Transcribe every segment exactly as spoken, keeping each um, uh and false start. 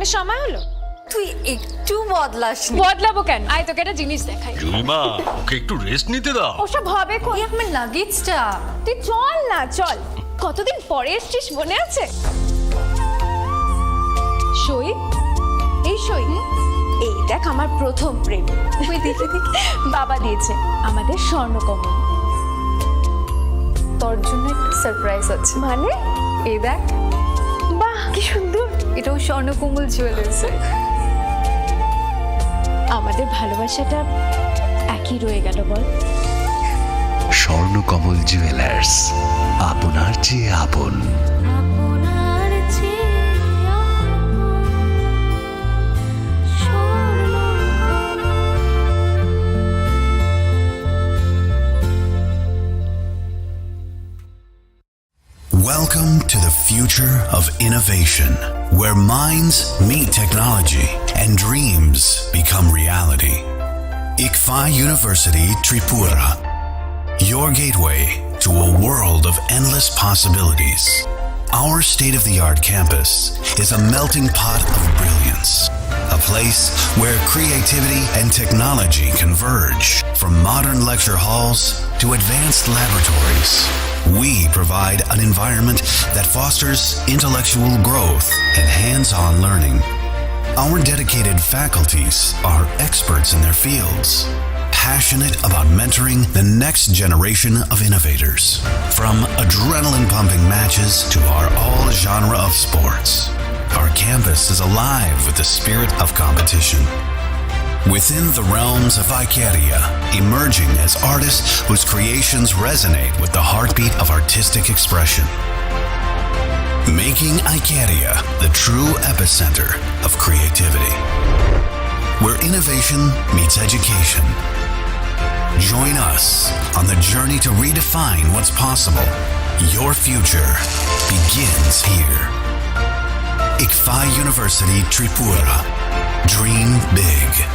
সময় হলো। তুই একটু বদলাসনি। বদলাবো কেন? আয়, তোকে একটা জিনিস দেখাই। জুলিমা, ওকে একটু রেস্ট নিতে দাও। ওসব হবে কই? এই আমার লাগেজটা। তুই চল না, চল। কতদিন পরে এসছিস, মনে আছে? সই, এই সই, এই দেখ আমার প্রথম প্রেম। ওই দেখে দেখে বাবা দিয়েছে আমাদের স্বর্ণকমল। তোর জন্য একটা সারপ্রাইজ আছে। মানে? এই দেখ। বাহ, কি সুন্দর। এটাও স্বর্ণকমল জুয়েলার্সের। আমাদের ভালোবাসাটা একই রয়ে গেল, বল? স্বর্ণকমল জুয়েলার্স, আপনার চেয়ে আপন। Welcome to the future of innovation, where minds meet technology and dreams become reality. ICFAI University Tripura, your gateway to a world of endless possibilities. Our state-of-the-art campus is a melting pot of brilliance, a place where creativity and technology converge. From modern lecture halls to advanced laboratories, we provide an environment that fosters intellectual growth and hands-on learning. Our dedicated faculties are experts in their fields, passionate about mentoring the next generation of innovators. From adrenaline-pumping matches to our all-genre of sports, our campus is alive with the spirit of competition. Within the realms of Icaria, emerging as artists whose creations resonate with the heartbeat of artistic expression. Making Icaria the true epicenter of creativity, where innovation meets education. Join us on the journey to redefine what's possible. Your future begins here. ICFAI University Tripura. Dream big.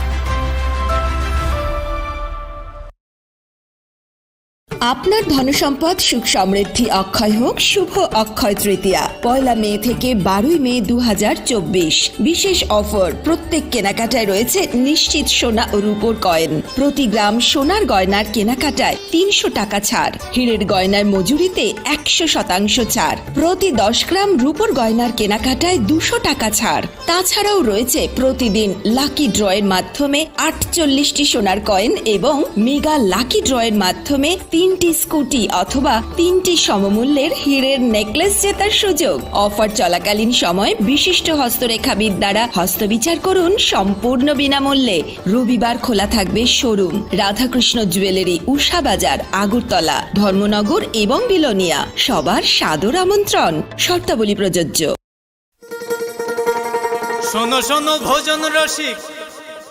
আপনার ধনসম্পদ সুখ সমৃদ্ধি অক্ষয় হোক শুভ অক্ষয় তৃতীয়া। পয়লা মে থেকে বারোই মে দু হাজার চব্বিশ। বিশেষ অফার, প্রত্যেক কেনাকাটায় রয়েছে নিশ্চিত সোনা ও রূপোর কয়েন। প্রতি গ্রাম সোনার গয়নার কেনাকাটায় তিনশো টাকা ছাড়। হীরের গয়নার মজুরিতে একশো শতাংশ ছাড়। প্রতি দশ গ্রাম রূপোর গয়নার কেনাকাটায় দুশো টাকা ছাড়। তাছাড়াও রয়েছে প্রতিদিন লাকি ড্রয়ের মাধ্যমে আটচল্লিশটি সোনার কয়েন এবং মেগা লাকি ড্রয়ের মাধ্যমে তিনটি স্কুটি অথবা তিনটি সমমূল্যের হীরের নেকলেস জেতার সুযোগ। অফার চলাকালীন সময় বিশিষ্ট হস্তরেখাবিদ দ্বারা হস্তবিচার করুন সম্পূর্ণ বিনামূল্যে। রবিবার খোলা থাকবে শোরুম। রাধাকৃষ্ণ জুয়েলারি, উষা বাজার, আগরতলা, ধর্মনগর এবং বিলোনিয়া। সবার সাদর আমন্ত্রণ। শর্তাবলী প্রযোজ্য। শোনো শোনো ভোজন রসিক,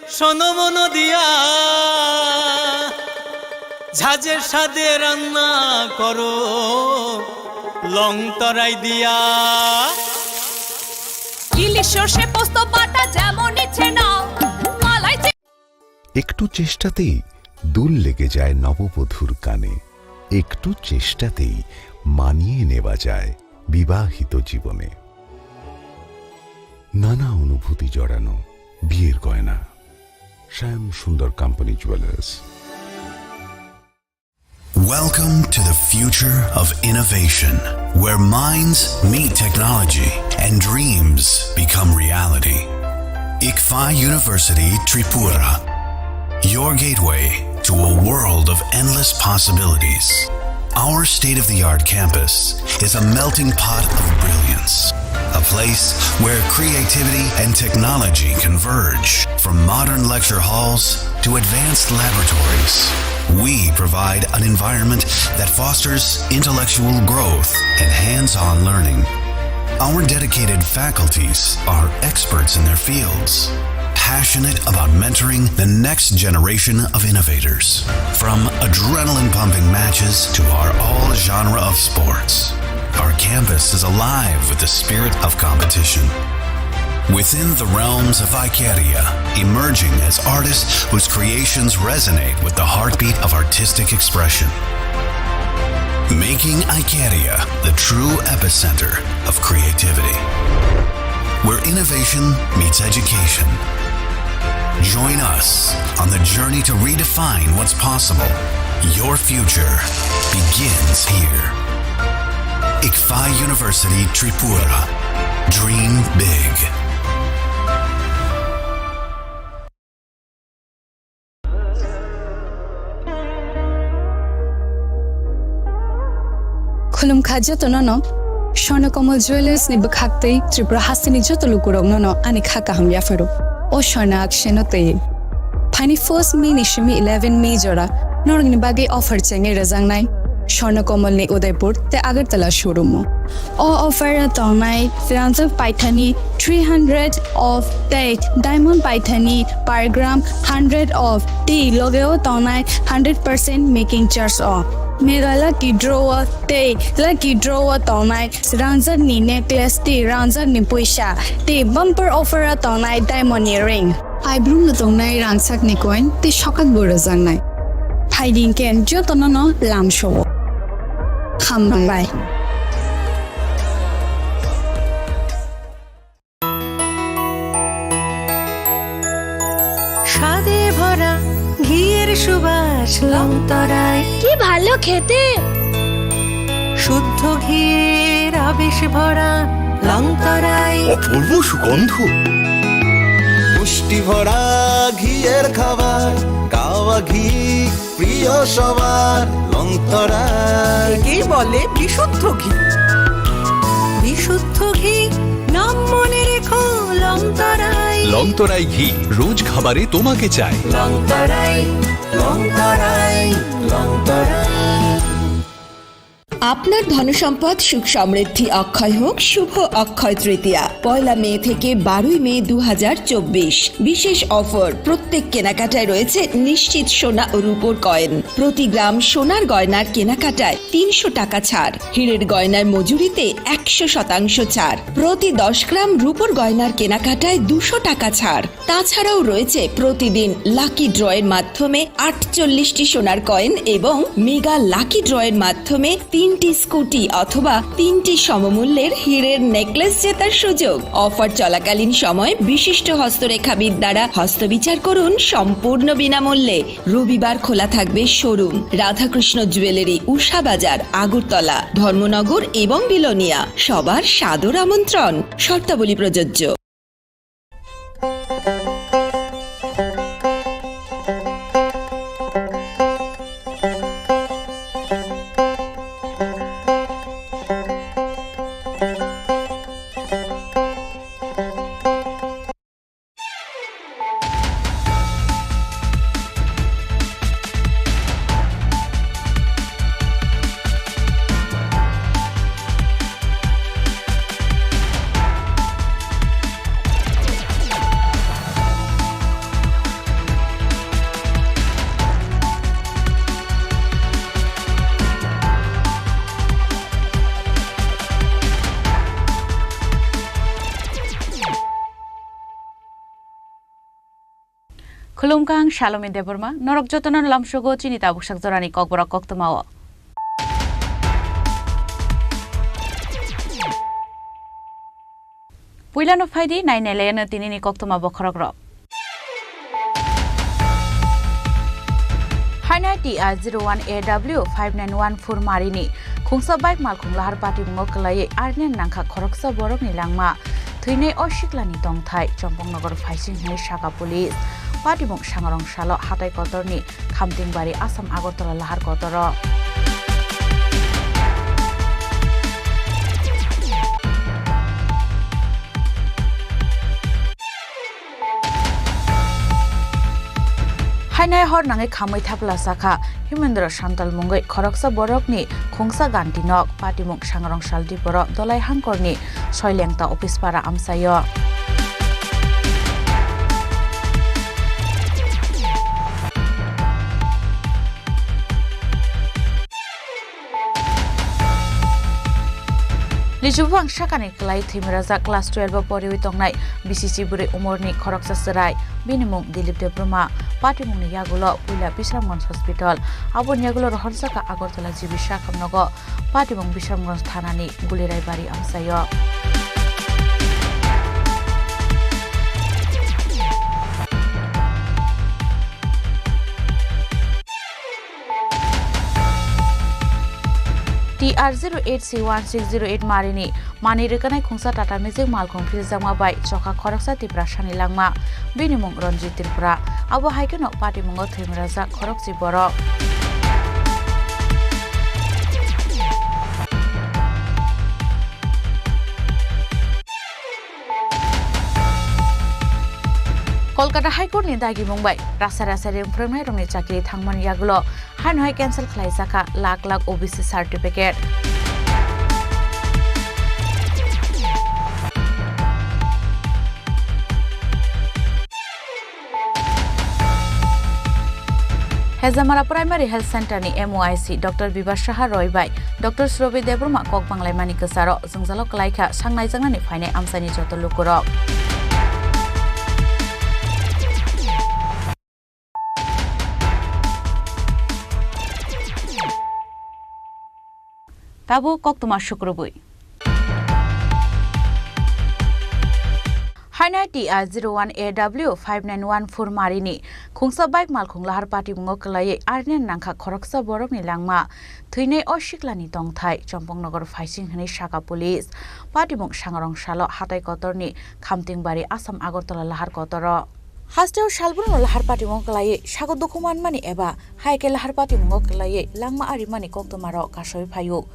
শোনো মন দিয়া, ঝাঁঝের স্বাদে রান্না করো লং তরাই দিয়া। ইলিশ সর্ষে পোস্ত বাটা যেমন ইচ্ছে নাও, মালাই চে- একটু চেষ্টাতেই দুল লেগে যায় নববধূর কানে, একটু চেষ্টাতেই মানিয়ে নেওয়া যায় বিবাহিত জীবনে। নানা অনুভূতি জড়ানো বিয়ের গয়না। শ্যাম সুন্দর company jewellers. Welcome to the future of innovation, where minds meet technology and dreams become reality. ICFAI University Tripura, your gateway to a world of endless possibilities. Our state-of-the-art campus is a melting pot of brilliance, a place where creativity and technology converge. From modern lecture halls to advanced laboratories, we provide an environment that fosters intellectual growth and hands-on learning. Our dedicated faculties are experts in their fields, passionate about mentoring the next generation of innovators. From adrenaline-pumping matches to our all-genre of sports, our campus is alive with the spirit of competition. Within the realms of Icaria, emerging as artists whose creations resonate with the heartbeat of artistic expression. Making Icaria the true epicenter of creativity, where innovation meets education. Join us on the journey to redefine what's possible. Your future begins here. ICFAI University Tripura. Dream big. Khulumkha jotono no Swarna Kamal Jewellers ni bwkhak twi Tripura hasteni joto lukurokno no ani kha kaham yapharo. O Swarna Akshay no twi. Phaini first May ni simi eleven May jora norokni bagwi offer chengwi rwjaknai Swarna Kamal ni Udaipur tei Agartala showroom o. O offer o tongnai rangjak paithani three hundred off tei diamond paithani per gram hundred off tei loge o tongnai hundred percent making charge o. Mega lucky draw o tei lucky draw o tongnai rangjak ni necklace tei rangjak ni puisa tei bumper offer o tongnai diamond ni ring. Aibrung no tongnai rangchak ni coin tei sokak bo rwjaknai. Phaidi hwnkhe jotono no lamsao. Hambai. স্বাদে ভরা ঘিয়ের সুবাস লংতরাই। কি ভালো খেতে। শুদ্ধ ঘিয়ের আবেশ ভরা লংতরাই। অপূর্ব সুগন্ধ। পুষ্টি ভরা ঘিয়ের খাবার, গাওয়া ঘি প্রিয় সবার, লংতরাই। একেই বলে বিশুদ্ধ ঘি। বিশুদ্ধ ঘি, নাম মনে রেখো, লংতরাই। লংতরাই ঘি, রোজ খাবারে তোমাকে চাই। লংতরাই, লংতরাই, লংতরাই। আপনার ধনসম্পদ সুখ সমৃদ্ধি অক্ষয় হোক শুভ অক্ষয় তৃতীয়া। পয়লা মে থেকে বারোই মে দু হাজার চব্বিশ। বিশেষ অফার, প্রত্যেক কেনাকাটায় রয়েছে নিশ্চিত সোনা ও রূপোর কয়েন। প্রতি গ্রাম সোনার গয়নার কেনাকাটায় তিনশো টাকা ছাড়, হীরের গয়নার মজুরিতে একশো শতাংশ ছাড়, প্রতি দশ গ্রাম রূপোর গয়নার কেনাকাটায় দুশো টাকা ছাড়। তাছাড়াও রয়েছে প্রতিদিন লাকি ড্রয়ের মাধ্যমে আটচল্লিশটি সোনার কয়েন এবং মেগা লাকি ড্রয়ের মাধ্যমে তিনটি স্কুটি অথবা তিনটি সমমূল্যের হীরের নেকলেস জেতার সুযোগ। অফার চলাকালীন সময় বিশিষ্ট হস্তরেখাবিদ দ্বারা হস্তবিচার করুন সম্পূর্ণ বিনামূল্যে। রবিবার খোলা থাকবে শোরুম। রাধাকৃষ্ণ জুয়েলারি, উষা বাজার, আগরতলা, ধর্মনগর এবং বিলোনিয়া। সবার সাদর আমন্ত্রণ। শর্তাবলী প্রযোজ্য। Khulumkha, ang Salomi Debbarma, norok jotono lamsogo chini tabuk sak jorani kokborok koktwmao. Puilano phaidi, nainai laiyano tinini koktwma bokhorokrok. Haina T R zero one A W five nine one four marini khungsa bike malkhung lahar patimungo kwlaiwi arnyan nangkha khoroksa borokni langma. Thwinai o siklani tongthai Chompongnogo phaising hwnwi sakha police. Patimung sangrong salo hatai kotorni Khamtingbari, Assam, Agartala lahar kotoro. Hainai hor nangwi khamwi thapla sakha Himendra Santal mungwi khoroksa borokni khungsa ganti nok, patimung sangrong sal diporo Dolai Hangkorni Soilengta office para amchaio. Lijubuang sakani kwlai thwimwi rajak class twelve o poriwi tongnai B C C bwrwi umorni khoroksa chwrai, bini mung Dilip Debbarma. Patimungni yagulo puila Bisramganj Hospital, aboni yagulo rohorjakha Agartala G B sakhamnogo. Patimung Bisramganj thanani Gulirai bari amchaio. T R zero eight C one six zero eight marini manwi rwkanai khungsa Tata Magic malkhung philjakma bai chokha khoroksa Tiprasani langma, bini mung Ranjit Tripura. Abo hai kheno party mungo thwimrajak khorokchi borok. Kolkata High Court ni dagimung bai rasa rasa ring phwrwngnairokni chakri thangmani yagulo haino hai cancel khlaijakha lakh lakh O B C certificate. Hezamara Primary Health Center ni M O I C Doctor Bibashaha Roy bai Doctor Srobi Debbarma kok banglaimani kwcharo jwngjalo kwlaikha sangnaijaknani phainai amchaini joto lukurok. Tabuk koktwma sukrubwi. Hainai T R zero one A W five nine one four marini khungsa bike malkhung lahar patimungo kwlaiwi arnyan nangkha khoroksa borokni langma. Thwinai o siklani tongthai Champaknagar phaising hwnwi saka police. Patimung sangrong salo hatai kotorni Khamtingbari, Assam Agartala lahar kotoro. Hasteo salbrumno lahar patimungo kwlaiwi sago dukhu manmani eba hai khe lahar patimungo kwlaiwi langma arimani koktwmarok kasoi phaio.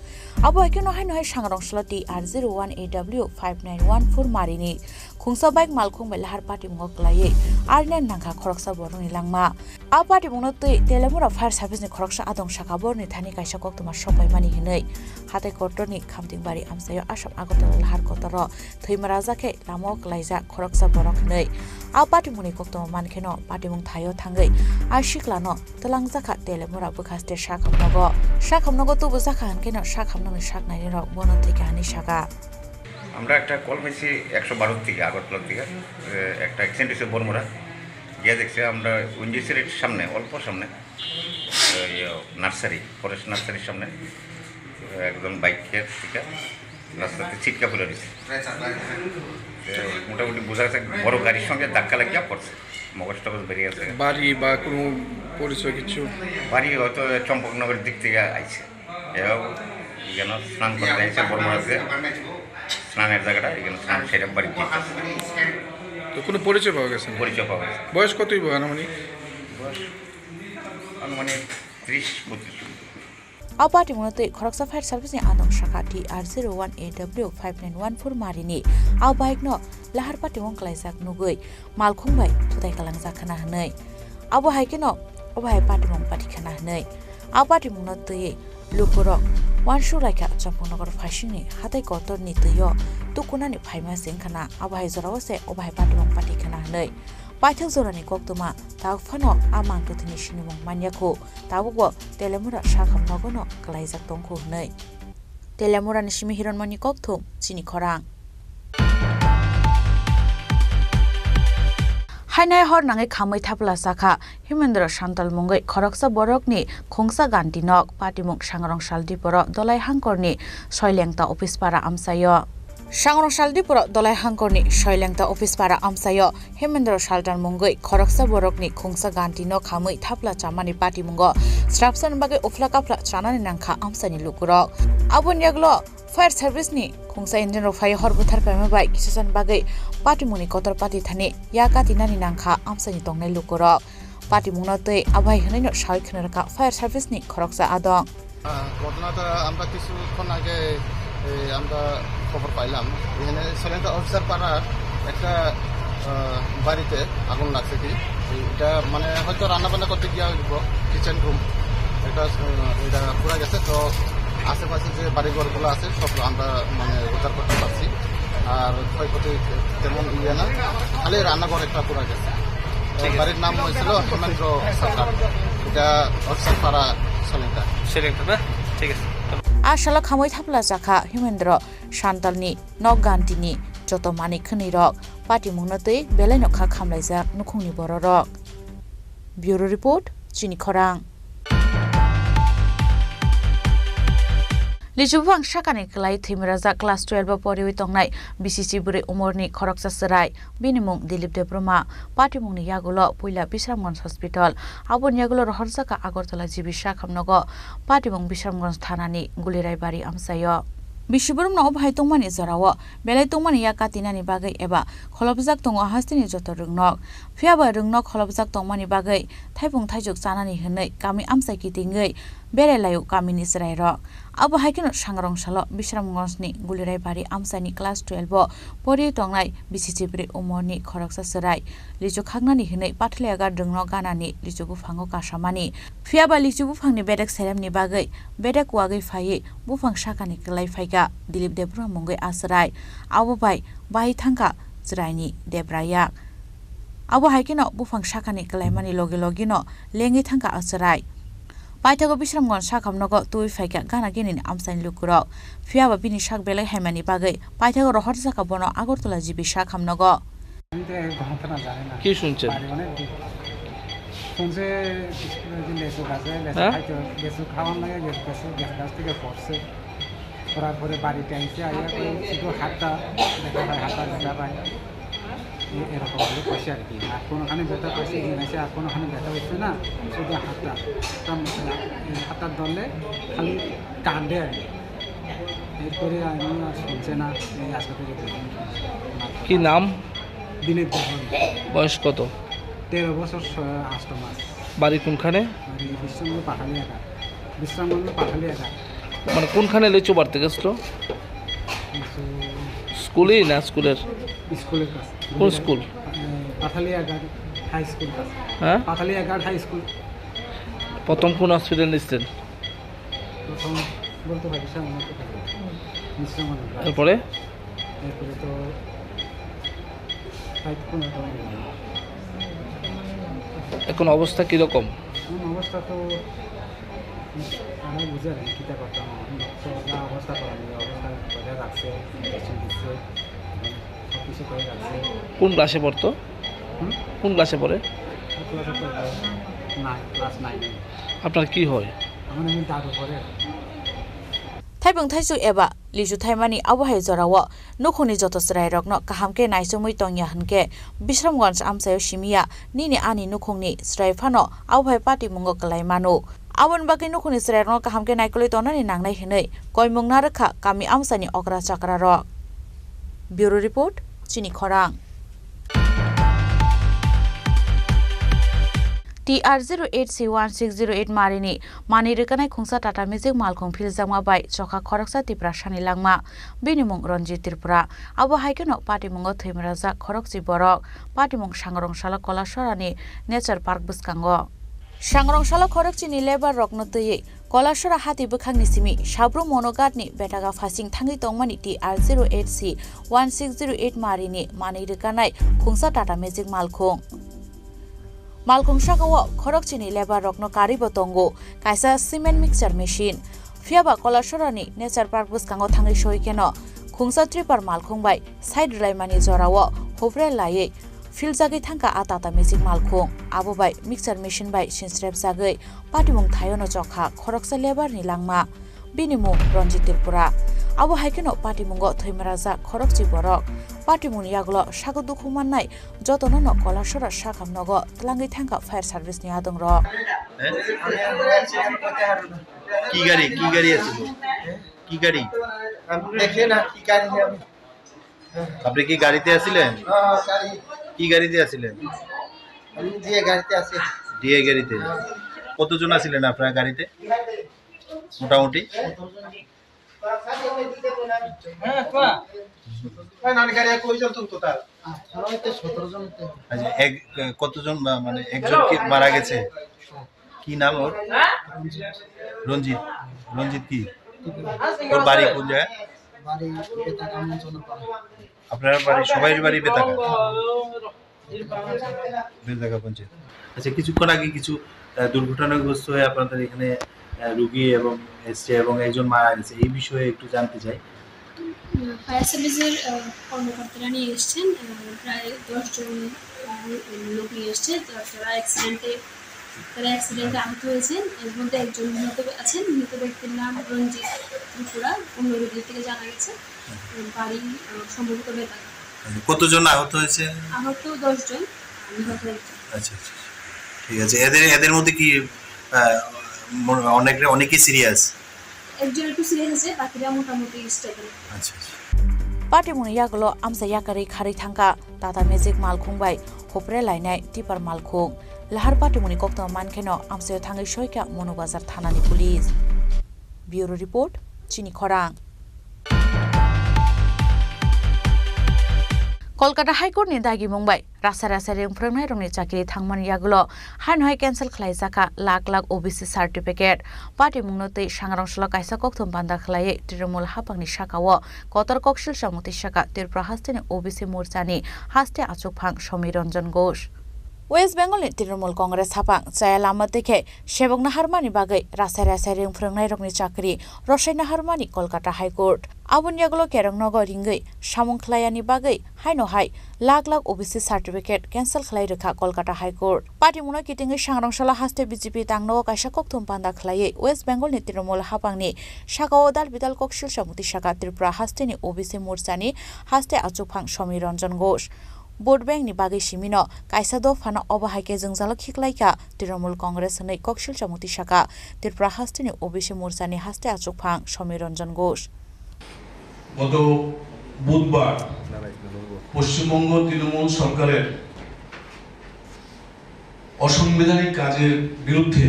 Abo hai kheno haino hai sangrong salo T R zero one A W five nine one four marini khungsa bike malkhung bai lahar patimungo kwlaiwi arnyan nangkha khoroksa borokni langma. A patimungno twi Telemura Fire Service ni khoroksa adong saka borni thani kaisa koktwma sok paimani hinwi hatai kotorni Khamtingbari amchaio Assam Agartala lahar kotoro thwima rajak khe lamao kwlaijak khoroksa borok hinwi. A patimungni koktwma mankheno patimung thaio thangwi a siklano twlangjakha Telemura bwkhaste sakhamnogo. Sakhamnogo tubujakha hinkheno sakhamnokni saknairok bono thwikha hinwi saka. আমরা একটা কল পাইছি একশো বারো থেকে, আগরতলা থেকে, এ, একটা অ্যাক্সিডেন্ট হয়েছে বড়মুড়া। গিয়ে দেখছে আমরা উইন্ডি সিটির সামনে, অল্প সামনে, ওই, ইয়ে, নার্সারি, ফরেস্ট নার্সারির সামনে, এ, একজন বাইক থেকে রাস্তাতে ছিটকা পড়ে রয়েছে। এ, মোটামুটি বোঝা যাচ্ছে বড় গাড়ির সঙ্গে ধাক্কা লাগিয়া পড়ছে, মগজ টগজ বেরিয়ে গেছে। বাড়ি বা কোনো পরিচয় কিছু? বাড়ি হয়তো চম্পকনগরের দিক থেকে আইছে। এরাও এখানে স্নান করতে এসে বর্মা আছে, স্নানের জায়গাটা, এখানে স্নান সেরে বাড়ি যেতে। তো কোনো পরিচয় পাওয়া গেছে না? পরিচয় পাওয়া গেছে। বয়স কতই বা আনুমানিক? বয়স আনুমানিক ত্রিশ বত্রিশ। A patimungno twi khoroksa fire service ni adong saka T R zero one A W five nine one four marini a bike no lahar patimung kwlaijak nugwi malkhung bai thutai kalangjak khna hwnwi. Abo hai kheno obo hai patimung pati khna hwnwi. A patimungno twiwi lukurok uansuk laikha Champaknagar phaisingni hatai kotorni twio tukunani phaima se wngkhana. Abo hai jorao se obo hai patimung pati khna hwnwi. Paithak jorani koktwma tabuk phano a mang kwthwini sinimung manya khu, tabukbo Telemura sakham nogono kwlaijak tong khu hwnwi. Telemurani simi Hironmoni Kokthum, chini khorang. Hainai hor nangwi khamwi thapla chakha Himendra Santal mungwi khoroksa borokni khungsa ganti nok patimung sangrong sal diporo Dolai Hangkorni Soilengta office para amchaio. Sangrong sal diporo Dolai Hangkorni Soilengta office para amchaio. Hemendra Saltan mungwi khoroksa borokni khungsa ganti no khamwi thapla chamani patimungo srapsan bagwi uphla kaphla chanani nangkha amchaini lukurok. Aboni yagulo fire service ni khungsa engine rok phai hor buthar paima bai kisa san bagwi patimungni kotor pati thani ya katinani nangkha amchaini tongnai lukurok. Patimungno tei abai hwnwi no sawi khna rwkha fire service ni khoroksa adong. আহ, ঘটনাটা আমরা কিছুক্ষণ আগে, এই, আমরা খবর পাইলাম, এখানে সৈলেন্দ্র অফিসার পাড়ার একটা, আহ, বাড়িতে আগুন লাগছে কি, এটা মানে হয়তো রান্না বান্না করতে গিয়া হইব, কিচেন রুম একটা, আহ, এটা পুড়ে গেছে। তো আশেপাশে যে বাড়িঘরগুলো আছে সব আমরা মানে উদ্ধার করতে পারছি, আর ক্ষয়ক্ষতি তেমন ইয়ে না, খালি রান্নাঘর একটা পুড়ে গেছে। ঠিক আছে। বাড়ির নাম হয়েছিল হেমেন্দ্র সরকার, এটা অফিসার পাড়া সলিংটা। সলিংটা না? ঠিক আছে। A salo khamwi thapla chakha Himendra Santalni nok gantini joto manwi khwnwi rok patimungno tei belai no kha khamlaijak nukhungni bororok. Bureau Report, Chini Khorang. Lichu buphang sakani kwlai thwimrajak class twelve o poriwi tongnai B C C bwrwi umorni khoroksa chwrai, bini mung Dilip Debbarma. Patimungni yagulo puila Bisramganj Hospital, aboni yagulo rohorjak kha Agartala G B sakhamnogo patimung Bisramganj thanani Guliraibari amchaio. Bisi borokno obo hai tongmani jorao belai tongmani yak katinani bagwi eba kholopjak tongo hasteni joto rwngnok. Phiyaba rwngnok kholopjak tongmani bagwi thaipung thaichuk chanani hwnwi kami amchai kitingwi berelaio kamini chwrairok. Abo hai kheno sangrong salo Bisramganjni Guliraibari amchaini class twelve o poriwi tongnai B C C bwrwi umorni khoroksa chwrai lichu khaknani hwnwi Pathaliagar rwngnok ganani lichu buphango kasamani. Phiyaba lichu buphangni bedek seremni bagwi bedek wagwi phaiwi buphang sakani kwlai phaikha Dilip Debbarma mungwi a chwrai. Abo bai bahai thangkha chwraini debra yak. Abo hai kheno buphang sakani kwlaimani logi logino lengwi thangkha a chwrai. Paithago Bisramganj sakhamnogo twi phaikha gana ginini amchaini lukurok. Phiyaba bini sak belai haimani bagwi paithago rohorjak kha bono Agartala G B sakhamnogo. আমি তো এই ঘটনা জানি না। কি শুনছেন? বাড়ি অনেক দূর। শুনছে স্কুলে যে লেচু গাছে, লেচু হ্যাঁ? খাইতে, লেচু খাওয়ার লাগে গেছে, গেছে, গাছ থেকে পড়ছে। পড়ার পরে বাড়িতে আইছে, আইয়া কই শুধু হাতটা দেখা যায়, হাতটা দেখা যায়। এ-, এরকম বলে কইছে আর কি। আর কোনোখানে ব্যথা পাইছে, এই নাইছে, আর কোনোখানে ব্যথা হচ্ছে না, শুধু হাতটা। তা, এই হাতটা ধরলে খালি কান্দে আর কি। এরপরে আমি আর শুনছে না, এই আজকে থেকে দেখুন। কি নাম? দিলীপ দেববর্মা। বয়স কত? তেরো বছর ছ-, আষ্ট মাস। বাড়ি কোনখানে? বাড়ি বিশ্রামগঞ্জ পাঠালিয়াঘাট। বিশ্রামগঞ্জ পাঠালিয়াঘাট। মানে কোনখানে লিচু পাড়তে গেছিল? লিচু স্কুলেই না স্কুলের? স্কুলের কাছে। কোন স্কুল? এ, পাঠালিয়াঘাট হাই স্কুল কাছে। হ্যাঁ? পাঠালিয়াঘাট হাই স্কুল। প্রথম কোন হসপিটাল নিচ্ছেন? প্রথম বলতে পারি, শ্যামনগর থেকে। বিশ্রামনগর। এরপরে? এরপরে তো এখন অবস্থা কিরকম? এখন অবস্থা তো আমরা বুঝে আর কি, কিতা করতাম। এখন তো যা অবস্থা করা যায়, অবস্থা করে রাখছে, মেডিসিন দিচ্ছে, সব কিছু করে রাখছে। কোন ক্লাসে পড়তো? হুম? কোন ক্লাসে পড়ে? ক্লাসে পড়ে নাইন, ক্লাস নাইনে। আপনার কি হয়? আমার এমনি দাদু পড়ে। Thaibung thaichuk eba lichu thaimani abo hai jorao nukhungni joto chwrairokno kaham khe naichomwi tongya hwnkhe Bisramganj amchaio simiya nini ani nukhungni chwrai phano abo hai patimungo kwlai mano. Aboni bagwi nukhungni chwrairokno kaham khe naikolwi tongnani nangnai hwnwi koimung narwkha kami amchaini okra chakrarok. Bureau Report, Chini Khorang. T R zero eight C one six zero eight marini manwi rwkanai khungsa Tata Magic malkhung philjakma bai chokha khoroksa Tiprasani langma. Bini mung Ranjit Tripura. Abo hai kheno patimungo thwimrajak khorokchi borok. Patimung sangrong salo Kolasarani Nature Park bwskango. Sangrong salo khorokchini labour rokno twiwi Kolasora hati bwkhakni simi Sabru Monoghatni Betaga phasing thangwi tongmani T R zero eight C one six zero eight marini manwi rwkanai khungsa Tata Magic malkhung. Malkhung sakao khorokchini labour rokno karwibo tongo kaisa cement mixture machine. Phiyaba Kolasorani Nature Park bwskango thangwi soi kheno khungsa tripper malkhung bai side rwlaimani jorao hupre laiwi philjagwi thangkha a Tata Magic malkhung. Abo bai mixture machine bai sinsrepjagwi patimung thaiono chokha khoroksa labour ni langma. Bini mung Ranjit Tripura. Abo hai kheno patimungo thwimrajak khorokchi borok. Patimungni yagulo sago dukhu mannai jotono no Kolasora sakham nogo twlangwi thangkha fire service ni adongrok. কি গাড়ি, কি গাড়ি আছিল? কি গাড়ি? আমি দেখে না কি গাড়ি আমি। আপনি কি গাড়িতে আছিলেন? হ্যাঁ, গাড়ি। কি গাড়িতে আছিলেন? আমি যে গাড়িতে আছি। ডিআই গাড়িতে। হ্যাঁ। কতজন আছিলেন আপনার গাড়িতে? মোটামুটি? হ্যাঁ, কোয়া। এই নানি গাড়ি কয়জন তুমি টোটাল? আঠারো হইতে সতেরো জন হইতে। আচ্ছা, এক, কতজন মা-, মানে একজন কি মারা গেছে? কি নাম ওর? রঞ্জিত। রঞ্জিত কি? ওর বাড়ি কোন জায়গায়? বাড়ি বেতাগা মঞ্চনপাড়া। আপনার বাড়ি, সবাই বাড়ি বেতাগা? বেতাগা পঞ্চায়েত। আচ্ছা, কিছুক্ষণ আগে কিছু, আহ, দুর্ঘটনাগ্রস্ত হয়ে আপনাদের এখানে, আহ, রুগী এবং এসছে এবং একজন মারা গেছে, এই বিষয়ে একটু জানতে চাই। উম, ফায়ার সার্ভিসের, আহ, কর্মকর্তারা নিয়ে এসছেন, আহ, প্রায় দশ জন, আহ, লোক নিয়ে এসছে, তা-, তারা অ্যাক্সিডেন্টে তারা অ্যাক্সিডেন্টে আহত হয়েছেন। এর মধ্যে একজন নিহত আছেন। নিহত ব্যক্তির নাম রঞ্জিত ত্রিপুরা, অন্য রোগীর থেকে জানা গেছে। বাড়ি, আহ, সম্ভবত বেতাগা। কতজন আহত হয়েছে? আহত দশ জন, নিহত একজন। আচ্ছা, আচ্ছা, আচ্ছা। ঠিক আছে। এদের, এদের মধ্যে কি, আহ, মনে, অনেকে, অনেকেই সিরিয়াস? একজন একটু সিরিয়াস আছে, বাকিরা মোটামুটি স্টেবল। আচ্ছা, আচ্ছা। Patimungni yagulo amsa yakarwi kharwi thangkha Tata Magic malkhung bai hopre lainai tipper malkhung. Lahar patimungni koktwma mankheno amsaio thangwi soikha Monobazar thanani police. Bureau report, Chini Khorang. Kolkata High Court ni dagimung bai rasa rasa ring phrwngnairokni chakri thangmani yagulo haino hai cancel khlaijakha lakh lakh O B C certificate. Patimungno twi sangrong salo kaisa kokthum panda khlaiwi Trinamool haphangni sakao kotor koksil samung twi saka Tripura hasteni O B C morchani haste achukphang Somi Ranjan Ghosh. West Bengal ni Trinamool Congress haphang chaya lama twi khe sebokna harmani bagwi rasa rasa ring phrwngnairokni chakri rosaina harmani Kolkata High Court. Aboni yagulo kerongnogo ringwi samung khlaiyani bagwi haino hai lakh lakh O B C certificate cancel khlai rwkha Kolkata High Court. Patimungno kitingwi sangrong salo haste B J P tangnogo kaisa kokthum panda khlaiwi West Bengal ni Trinamool haphangni sakao dal bidal koksil samung twi saka Tripura hasteni O B C morchani haste achukphang Somi Ranjan Ghosh. Vote bank ni bagwi simino kaisa dophano obo hai khe jwngjalo khiklaikha Trinamool Congress hwnwi koksil samung twi saka Tripura hasteni O B C morchani haste achukphang Somi Ranjan Ghosh. গত বুধবার পশ্চিমবঙ্গ তৃণমূল সরকারের অসাংবিধানিক কাজের বিরুদ্ধে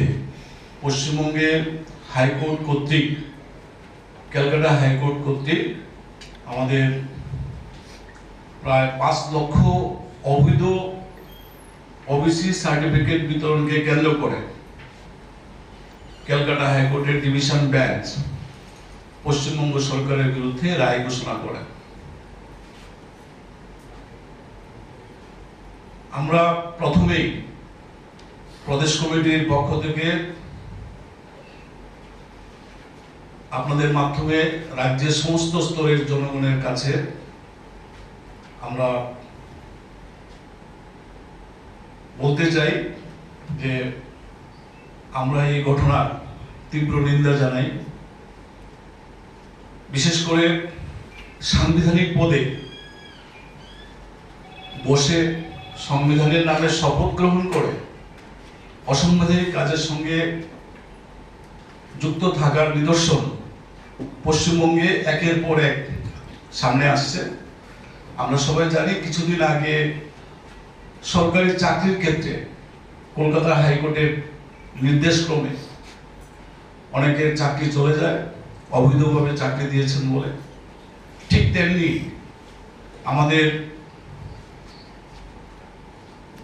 পশ্চিমবঙ্গের হাইকোর্ট কর্তৃক, ক্যালকাটা হাইকোর্ট কর্তৃক আমাদের প্রায় পাঁচ লক্ষ অবৈধ ওবিসি সার্টিফিকেট বিতরণকে কেন্দ্র করে ক্যালকাটা হাইকোর্টের ডিভিশন বেঞ্চ পশ্চিমবঙ্গ সরকারের বিরুদ্ধে রায় ঘোষণা করে। আমরা প্রথমেই প্রদেশ কমিটির পক্ষ থেকে আপনাদের মাধ্যমে রাজ্যের সমস্ত স্তরের জনগণের কাছে আমরা বলতে চাই যে আমরা এই ঘটনার তীব্র নিন্দা জানাই। বিশেষ করে সাংবিধানিক পদে বসে সংবিধানের নামে শপথ গ্রহণ করে অসাংবিধানিক কাজের সঙ্গে যুক্ত থাকার নিদর্শন পশ্চিমবঙ্গে একের পর এক সামনে আসছে। আমরা সবাই জানি, কিছুদিন আগে সরকারি চাকরির ক্ষেত্রে কলকাতা হাইকোর্টের নির্দেশক্রমে অনেকের চাকরি চলে যায়, অবৈধভাবে চাকরি দিয়েছেন বলে। ঠিক তেমনি আমাদের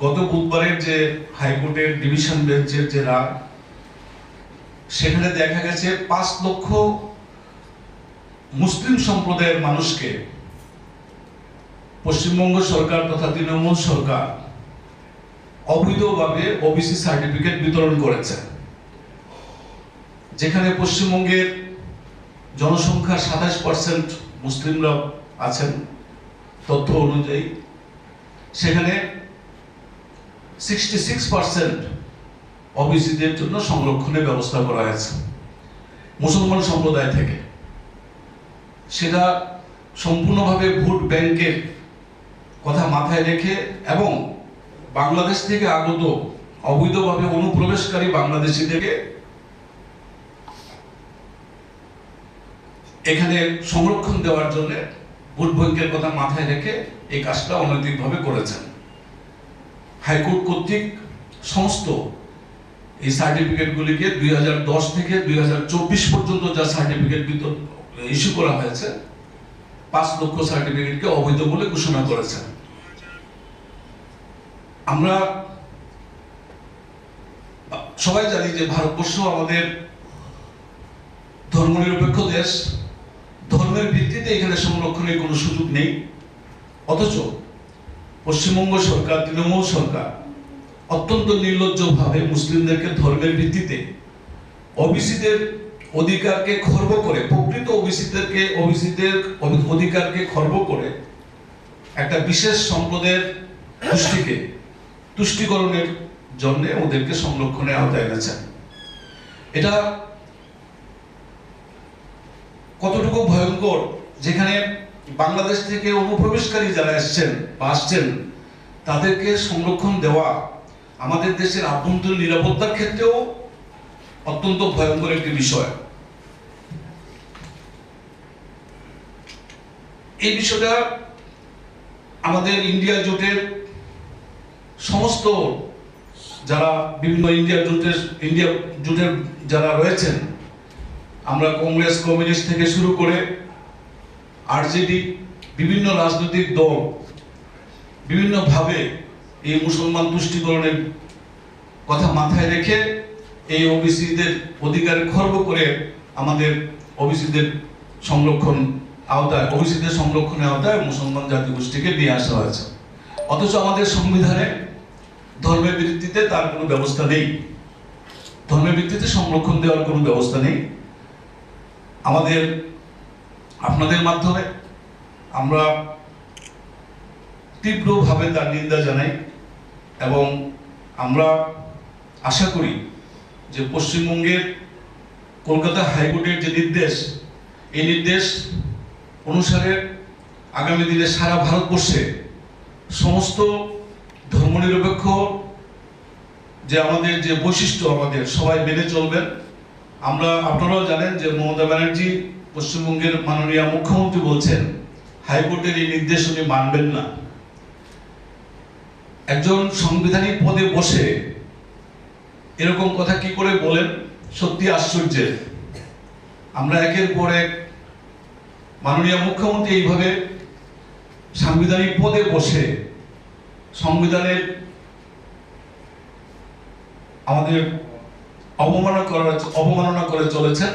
গত বুধবারের যে হাইকোর্টের ডিভিশন বেঞ্চের যে রায়, সেখানে দেখা গেছে পাঁচ লক্ষ মুসলিম সম্প্রদায়ের মানুষকে পশ্চিমবঙ্গ সরকার তথা তৃণমূল সরকার অবৈধভাবে ওবিসি সার্টিফিকেট বিতরণ করেছে, যেখানে পশ্চিমবঙ্গের জনসংখ্যার সাতাশ পার্সেন্ট মুসলিমরা আছেন তথ্য অনুযায়ী। সেখানে সিক্সটি সিক্স পার্সেন্ট ওবিসিদের জন্য সংরক্ষণের ব্যবস্থা করা হয়েছে মুসলমান সম্প্রদায় থেকে। সেটা সম্পূর্ণভাবে ভোট ব্যাংকের কথা মাথায় রেখে এবং বাংলাদেশ থেকে আগত অবৈধভাবে অনুপ্রবেশকারী বাংলাদেশিদেরকে এখানে সংরক্ষণ দেওয়ার জন্য ভোট ব্যাংকের কথা মাথায় রেখে এই কাজটা অনৈতিকভাবে করেছেন। হাইকোর্ট কর্তৃক সমস্ত এই সার্টিফিকেটগুলিকে দুই হাজার দশ থেকে দুই হাজার চব্বিশ পর্যন্ত যা সার্টিফিকেট ইস্যু করা হয়েছে, পাঁচ লক্ষ সার্টিফিকেটকে অবৈধ বলে ঘোষণা করেছেন। আমরা সবাই জানি যে ভারতবর্ষ আমাদের ধর্মনিরপেক্ষ দেশ, ধর্মের ভিত্তিতে এখানে সংরক্ষণের কোনো সুযোগ নেই। অথচ পশ্চিমবঙ্গ সরকার, তৃণমূল সরকার অত্যন্ত নির্লজ্জভাবে মুসলিমদেরকে ধর্মের ভিত্তিতে ওবিসিদের অধিকারকে খর্ব করে, প্রকৃত ওবিসিদেরকে, ওবিসিদের অধি-, অধিকারকে খর্ব করে একটা বিশেষ সম্প্রদায়ের গোষ্ঠীকে তুষ্টিকরণের জন্যে ওদেরকে সংরক্ষণের আওতায় এনেছেন। এটা কতটুকু ভয়ঙ্কর, যেখানে বাংলাদেশ থেকে অনুপ্রবেশকারী যারা এসছেন বা আসছেন, তাদেরকে সংরক্ষণ দেওয়া আমাদের দেশের আভ্যন্তরীণ নিরাপত্তার ক্ষেত্রেও অত্যন্ত ভয়ঙ্কর একটি বিষয়। এই বিষয়টা আমাদের ইন্ডিয়া জোটের সমস্ত যারা বিভিন্ন ইন্ডিয়া জোটের, ইন্ডিয়া জোটের যারা রয়েছেন, আমরা কংগ্রেস, কমিউনিস্ট থেকে শুরু করে আরজেডি, বিভিন্ন রাজনৈতিক দল বিভিন্নভাবে এই মুসলমান তুষ্টিকরণের কথা মাথায় রেখে এই ওবিসিদের অধিকার খর্ব করে আমাদের ওবিসিদের সংরক্ষণ আওতায়, ওবিসিদের সংরক্ষণের আওতায় মুসলমান জাতিগোষ্ঠীকে নিয়ে আসা হয়েছে। অথচ আমাদের সংবিধানে ধর্মের ভিত্তিতে তার কোনো ব্যবস্থা নেই, ধর্মের ভিত্তিতে সংরক্ষণ দেওয়ার কোনো ব্যবস্থা নেই। আমাদের, আপনাদের মাধ্যমে আমরা তীব্রভাবে তার নিন্দা জানাই এবং আমরা আশা করি যে পশ্চিমবঙ্গের কলকাতা হাইকোর্টের যে নির্দেশ, এই নির্দেশ অনুসারে আগামী দিনে সারা ভারতবর্ষে সমস্ত ধর্মনিরপেক্ষ যে আমাদের যে বৈশিষ্ট্য, আমাদের সবাই মেনে চলবেন। আমরা, আপনারাও জানেন যে মমতা ব্যানার্জি পশ্চিমবঙ্গের মাননীয় মুখ্যমন্ত্রী বলছেন হাইকোর্টের এই নির্দেশ উনি মানবেন না। একজন সাংবিধানিক পদে বসে এরকম কথা কি করে বলেন, সত্যি আশ্চর্যের। আমরা একের পর এক মাননীয় মুখ্যমন্ত্রী এইভাবে সাংবিধানিক পদে বসে সংবিধানের আমাদের অবমাননা করার, অবমাননা করে চলেছেন,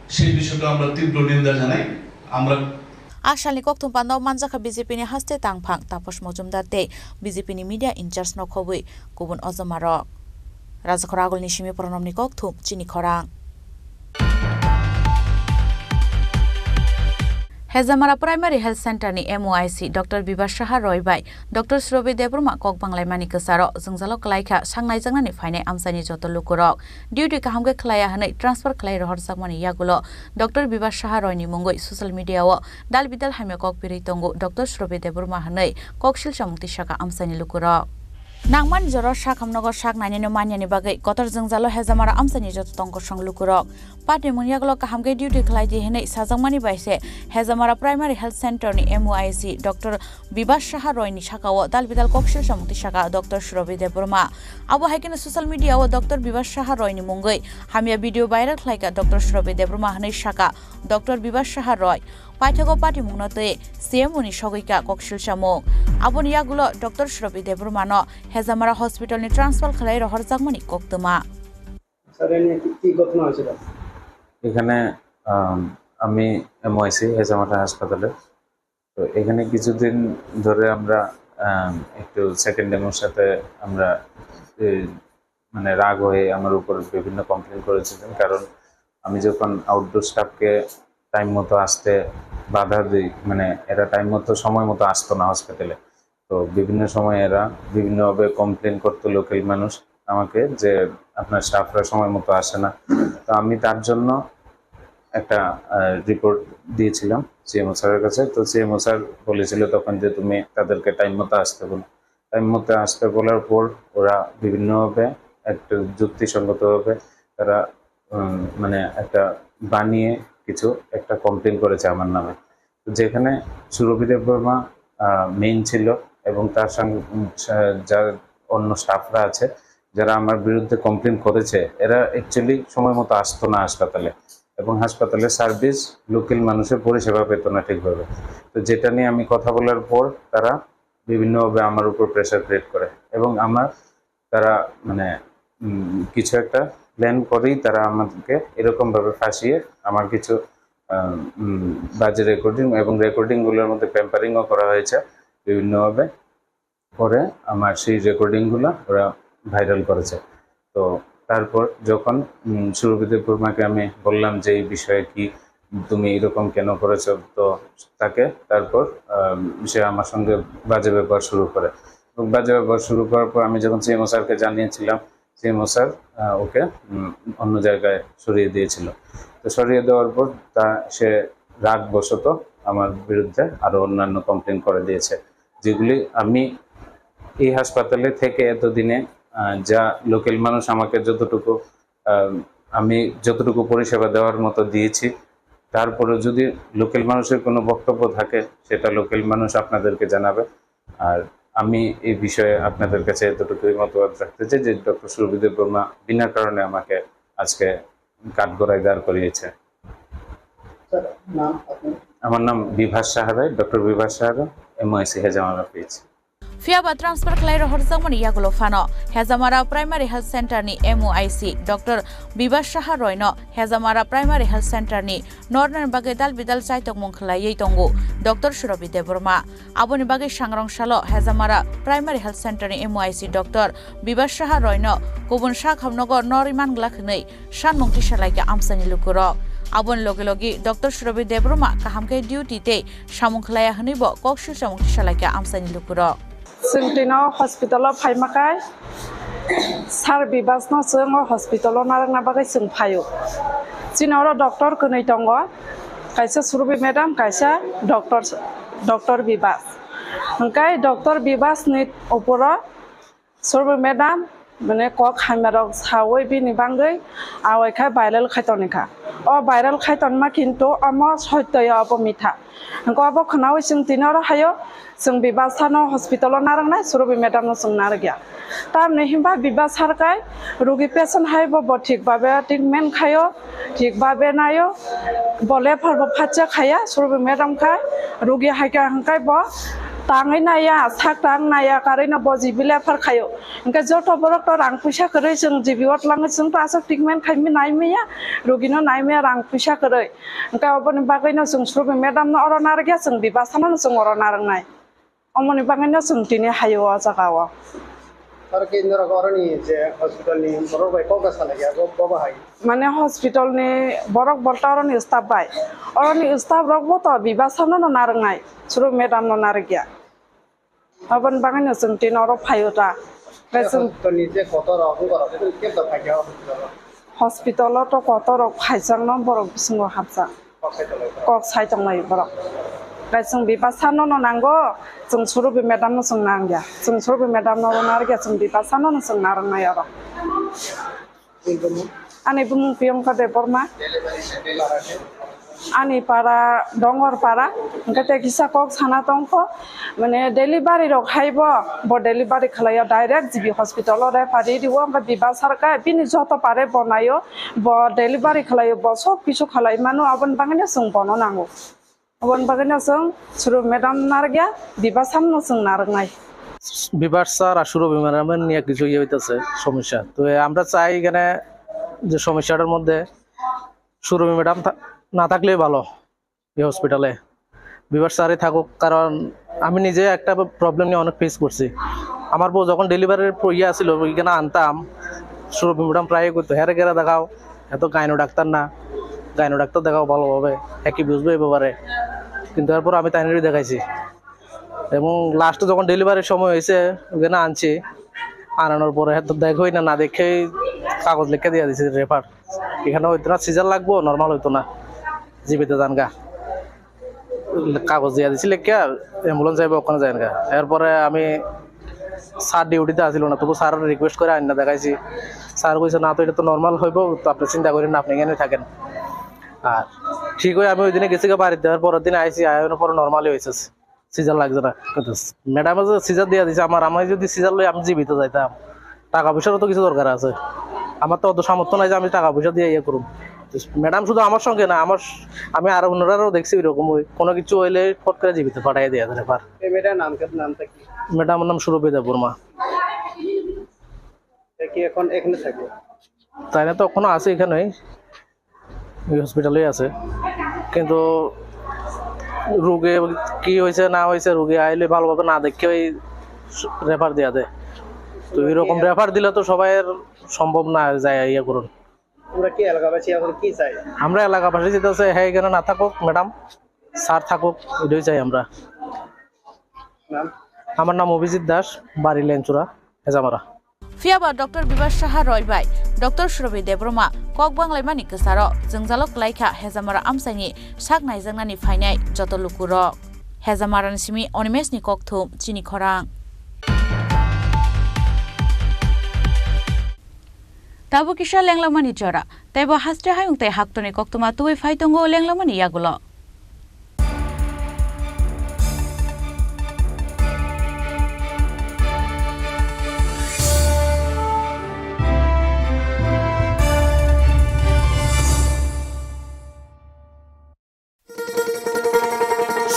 সেই বিষয়টা আমরা তীব্র নিন্দা জানাই। আমরা A salni kokthum panda o manjakha B J P ni haste tangphang Taposh Mojumdar tei B J P ni media in charge no khobwi kubun ojomarok. Rajakhor Agulni simi Pronomni kokthum chini khorang. Hejamara Primary Health Center ni M O I C Doctor Bibas Saha Roy bai Doctor Surobi Debbarma kok banglaimani kwcharo jwngjalo kwlaikha sak naijaknani phainai amchaini joto lukurok. Duty kaham khe khlaiya hwnwi transfer khlai rohorjakmani yagulo Doctor Bibas Saha Roy ni mungwi social media o dal bidal hamya kok birwi tongo Doctor Surobi Debbarma hwnwi koksil samung tisaka amchaini lukurok. Nangmani jora sakhamnogo sak nainino manyani bagwi kotor jwngjalo Hejamara amchaini joto tongkosong lukurok. Patni mungyagulo kaham khe duty khlai di hwnwi sajakmani bai se Hejamara Primary Health Center ni M O I C Doctor Bibas Saha Roy ni saka o dal bidal koksil samung tisaka Doctor Surobi Debbarma. Abo hai kheno social media o Doctor Bibas Saha Roy ni mungwi hamya video viral khlaika Doctor Surobi Debbarma hwnwi saka Doctor Bibas Saha Roy. Paithago patimungno twi C M O ni sogwika koksil samung. Aboni yagulo Doctor Surobi Debbarma no Hejamara Hospital ni transfer khlai rohorjakmani koktwma. Sir, এ নিয়ে কি, কি ঘটনা হয়েছিল? এখানে, আম, আমি এমওআইসি হেজামারা হাসপাতালে। তো এখানে কিছুদিন ধরে আমরা, আম, একটু সেকেন্ড এমওর সাথে আমরা, এ, মানে রাগ হয়ে আমার উপর বিভিন্ন কমপ্লেন করেছিলেন, কারণ আমি যখন আউটডোর স্টাফকে টাইম মতো আসতে বাধা দিই, মানে এরা টাইম মতো, সময় মতো আসতো না হসপিটালে। তো বিভিন্ন সময় এরা বিভিন্নভাবে কমপ্লেন করতো লোকাল মানুষ আমাকে যে, "আপনার স্টাফরা সময় মতো আসে না।" তো আমি তার জন্য একটা, আহ, রিপোর্ট দিয়েছিলাম সিএমও স্যারের কাছে। তো সিএমও স্যার বলেছিল তখন যে, "তুমি তাদেরকে টাইম মতো আসতে বলো।" টাইম মতো আসতে বলার পর ওরা বিভিন্নভাবে একটা যুক্তিসঙ্গতভাবে তারা, উম, মানে একটা বানিয়ে কিছু একটা কমপ্লেন করেছে আমার নামে। তো যেখানে সুরভি দেববর্মা, আহ, মেইন ছিল এবং তার সঙ্গে, উম, সা-, যার অন্য স্টাফরা আছে, যারা আমার বিরুদ্ধে কমপ্লেন করেছে, এরা অ্যাকচুয়ালি সময় মতো আসতো না হাসপাতালে এবং হাসপাতালের সার্ভিস লোকাল মানুষের পরিষেবা পেত না ঠিকভাবে। তো যেটা নিয়ে আমি কথা বলার পর তারা বিভিন্নভাবে আমার উপর প্রেশার ক্রিয়েট করে এবং আমার, তারা মানে, উম, কিছু একটা প্ল্যান করেই তারা আমাদেরকে এরকমভাবে ফাঁসিয়ে আমার কিছু, আহ, উম, বাজে রেকর্ডিং এবং রেকর্ডিংগুলোর মধ্যে ট্যাম্পারিংও করা হয়েছে বিভিন্নভাবে। পরে আমার সেই রেকর্ডিংগুলো ওরা ভাইরাল করেছে। তো তারপর যখন, উম, সুরভি দেববর্মাকে আমি বললাম যে, "এই বিষয়ে কি তুমি এরকম কেন করেছো?" তো তাকে তারপর, আহ, সে আমার সঙ্গে বাজে ব্যবহার শুরু করে। বাজে ব্যবহার শুরু করার পর আমি যখন সিএমও স্যারকে জানিয়েছিলাম, সিএমও স্যার, আহ, ওকে, উম, অন্য জায়গায় সরিয়ে দিয়েছিল। তো সরিয়ে দেওয়ার পর তা, সে রাগবশত আমার বিরুদ্ধে আরো অন্যান্য কমপ্লেন করে দিয়েছে, যেগুলি আমি এই হাসপাতালে থেকে এতদিনে, আহ, যা লোকাল মানুষ আমাকে যতটুকু, আহ, আমি যতটুকু পরিষেবা দেওয়ার মতো দিয়েছি, তারপরে যদি লোকাল মানুষের কোনো বক্তব্য থাকে, সেটা লোকাল মানুষ আপনাদেরকে জানাবে। আর আমি এই বিষয়ে আপনাদের কাছে এতটুকুই মতবাদ রাখতে চাই যে ডক্টর সুরভি দেববর্মা বিনা কারণে আমাকে আজকে কাঠগড়ায় দাঁড় করিয়েছে। স্যার, নাম আপনার? আমার নাম বিভাস সাহা রায়, ডক্টর বিভাস সাহা রায়, এমওআইসি হেজামারা পেয়েছি। Phiya ba transfer khlai rohorjakmani yagulo phano Hejamara Primary Health Center ni M O I C Doctor Bibas Saha Roy no Hejamara Primary Health Center ni nornani bagwi dal bidal chaitokmung khlaiwi tongo Doctor Surabhi Debbarma. Aboni bagwi sangrong salo Hejamara Primary Health Center ni M O I C Doctor Bibas Saha Roy no kubun sak hamnogo nor iman glak hwnwi sanmung tisalaikha amchaini lukurok. Aboni logi logi Doctor Surabhi Debbarma kaham khe duty tei samung khlaiya hwnwi bo kok silsamung tisalaikha amchaini lukurok. Chwng tino hospital o phaima kai sir Bibas no chwng o hospital o narwkna bagwi chwng phaio. Chini oro doctor kwnwi tongo, kaisa Surabhi madam, kaisa doctor, doctor Bibas. Hwnkhe doctor Bibas ni opor o Surabhi madam, mane, kok hamya rok sawi bini bangwi awai kha viral khai toni kha. O viral khai tonma kintu omo soitto ya, obo mitha. Hwnkhe obo khwnawi chwng tini oro haio, chwng Bibas sano hospital o narwknai, Surabhi madam no chwng narwkya. Tamni himba Bibas sar kai rugi patient hai bo, bo thik babe treatment khaio, thik babe naio, bo lephar bo phatsa khaya, Surabhi madam khai rugi hai kha hwnkhe bo tangwi naiya, sak tang naiya, karwi no bo G B lephar khaio. Hwnkhe joto borok to rang puisa kwrwi chwng G B o twlangwi chwng to aswk treatment khaimwi naimaya, rugino naimaya rang puisa kwrwi. Hwnkhe oboni bagwino chwng Surabhi madam no oro narwkya, chwng Bibas sano no chwng oro narwknai. Omoni bagwino chwng tini haio o jaga o. Aro khe norok oroni je hospital ni borok bai kok da salaikha, bo, bo bahai? Mane hospital ni borok bo ta oroni staff bai. Oroni staff rok bo to Bibas sano no narwknai, Surabhi madam no narwkya. Aboni bagwino chwng tini oro phaio ta. Khe chwng hospital ni je kotor rok, borok khe da phaikha hospital o? Hospital o to kotor rok phaijak no, borok bisingo hapjak. Kok sai tonglai borok? Kok sai tonglai borok. Khe chwng Bibas sano no nango, chwng Surabhi madam no chwng nangya. Chwng Surabhi madam no narwkya, chwng Bibas sano no chwng narwknai oro. Ani bumung Priyanka Debbarma. Ani para Dongor para, hwnkhe tei kisa kok sana tongkho, mane delivery rok hai bo, bo delivery khlaio direct G B hospital o refer rio, hwnkhe Bibas sar khe bini joto pare bo naio, bo delivery khlaio, bo sob kisu khlai mano, aboni bagwino chwng bono nango. Oboni bagwino chwng Surabhi madam narwkya, Bibas sano no chwng narwknai. Bibas sir আর সুরভি ম্যাডামের নিয়ে কিছু ইয়ে হইতেছে সমস্যা। তো এ আমরা চাই এখানে যে সমস্যাটার মধ্যে সুরভি ম্যাডাম থা-, না থাকলেই ভালো এই হসপিটালে। বিভাস স্যারই থাকুক, কারণ আমি নিজে একটা প্রবলেম নিয়ে অনেক ফেস করছি। আমার বউ যখন ডেলিভারির প-, ইয়ে আসিল, ওইখানে আনতাম, সুরভি ম্যাডাম প্রায় করতো, "হ্যাঁ রে, গেরা দেখাও, এত গাইনো ডাক্তার না, গাইনো ডাক্তার দেখাও ভালোভাবে, হ্যাঁ কি বুঝবে এই ব্যাপারে?" কিন্তু এরপর আমি তাইনেরই দেখাইছি। এবং লাস্টে যখন ডেলিভারির সময় হয়েছে, ওখানে আনছি, আনানোর পরে হ্যাঁ তো দেখোই না, না দেখেই কাগজ লিখে দিয়ে দিয়েছে রেফার। এখানে হইতো না, সিজার লাগবো, নর্মাল হইতো না, জীবিত জানগা। কাগজ দিয়ে দিছি লেখিয়া, অ্যাম্বুলেন্স যাইবো, ওখানে যাইগা। এরপরে আমি স্যার ডিউটিতে আসিল না, তবু স্যার রিকোয়েস্ট করে আইনা দেখাইছি। স্যার কইছে, "না, তো এটা তো নর্মাল হইবো, তো আপনি চিন্তা করেন না, আপনি এখানে থাকেন।" আর ঠিক হয়ে আমি ওই দিনে গেছি গা বাড়িতে, আর পরের দিন আইছি, আয়ানোর পরে নর্মালি হয়েছে, সিজার লাগছে না। কিন্তু ম্যাডামে যে সিজার দিয়ে দিছে আমার, আমি যদি সিজার লই আমি জীবিত যাইতাম। টাকা পয়সারও তো কিছু দরকার আছে, আমার তো অত সামর্থ্য নাই যে আমি টাকা পয়সা দিয়ে ইয়ে করুম। ম্যাডাম শুধু আমার সঙ্গে না, আমার, আমি আরো অন্যরাও দেখছি এরকম, ওই কোনো কিছু হইলে ফট করে জীবিত পাঠিয়ে দেওয়া যায় ব্যাপার। এই মেয়েটার নাম কি, নামটা কি? ম্যাডামের নাম সুরভি দেববর্মা। এ কি এখন এখানে থাকে? তাই না, তো এখনো আছে এখানেই, এই হসপিটালেই আছে। কিন্তু রোগে কি হয়েছে না হয়েছে, রোগী আইলে ভালোভাবে না দেখে ওই রেফার দেওয়া দেয়। তো এরকম রেফার দিলে তো সবাই সম্ভব না যায় ইয়ে করুন। আমরা কি এলাকাবাসী এখন কি চাই? আমরা এলাকাবাসী যেটা আছে, হ্যাঁ, এখানে না থাকুক ম্যাডাম, স্যার থাকুক, এটাই চাই আমরা। নাম? Amar nam Abhijit Das, bari Lenchura, Hejamara. Phiyaba Doctor Bibas Saha Roy bai Doctor Surobi Debbarma kok banglaimani kwcharo jwngjalo kwlaikha Hejamara amchaini sak naijaknani phainai joto lukurok. Hejamarani simi Animeshni kokthum chini khorang. Tabuk kisa lenglamani jora, teibo haste hayung tei haktorni koktwma tubui phai tongo lenglamani yagulo.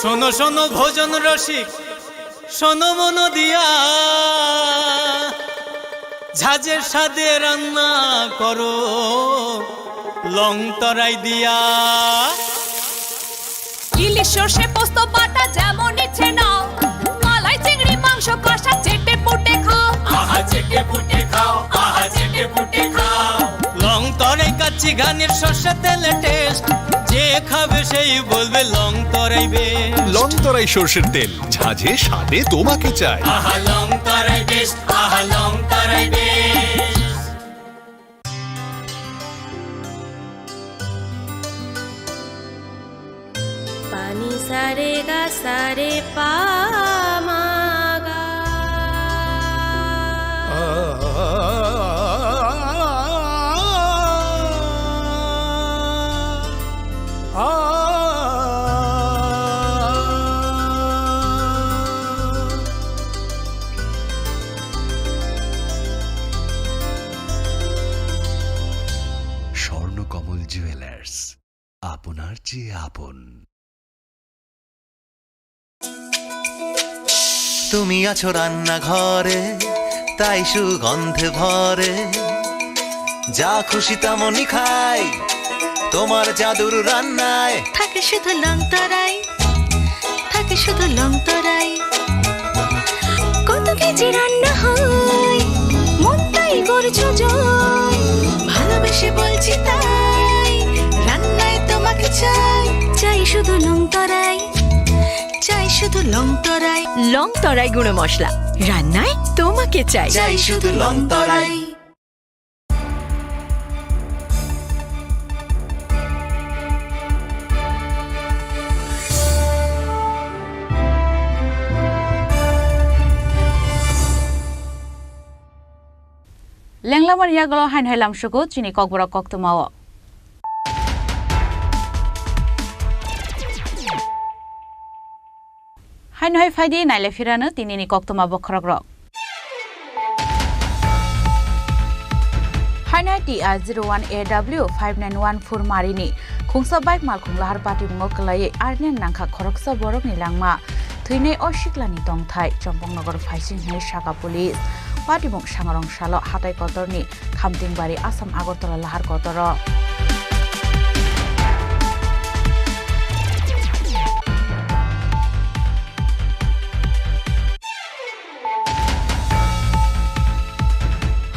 শোনো শোনো ভোজন রসিক, শোনো মন দিয়া, ঝাঁঝে স্বাদে রান্না করো লং তরাই দিয়া। ইলিশ সর্ষে পোস্ত বাটা যেমন ইচ্ছে নাও, মালাই চিংড়ি মাংস কষা চেটে পুটে খাও। আহা চেটে পুটে খাও, আহা চেটে পুটে খাও। লং তরাই কাচ্চি ঘানির সর্ষে তেলে টেস্ট, যে খাবে সেই বলবে লং তরাই বেস্ট। লং তরাই সর্ষের তেল, ঝাঁঝে স্বাদে তোমাকে চাই। আহা লং তরাই বেস্ট, আহা Long Tarai best. Pani sare ga sare pa ma ga. Swarnakamal jewellers, আপনার চেয়ে আপন। তুমি আছো রান্নাঘরে, তাই সুগন্ধে ভরে। যা খুশি তেমনই খাই, তোমার জাদুর রান্নায়। থাকে শুধু লং তরাই, থাকে শুধু লং তরাই। কত কেজি রান্না হয়, মন তাই করছো জয়। ভালোবেসে বলছি তাই, রান্নায় তোমাকে চাই। চাই শুধু লং তরাই, চাই শুধু লং তরাই। লং তরাই গুঁড়ো মশলা, রান্নায় তোমাকে চাই। চাই শুধু লং তরাই। Lenglamani yagulo haino hai lamsugo chini kokborok koktwmao. Haino hai phaidi nailai phirano tinini koktwma bokhorokrok. Haino hai T R zero one A W five nine one four marini khungsa bike malkhung lahar patimungo kwlaiwi arnyan nangkha khoroksa borokni langma. Thwinai o siklani tongthai Chompongnogo phaising hinwi sakha police. Patimung sangrong salo hatai kotorni Khamtingbari, Assam, Agartala lahar kotoro.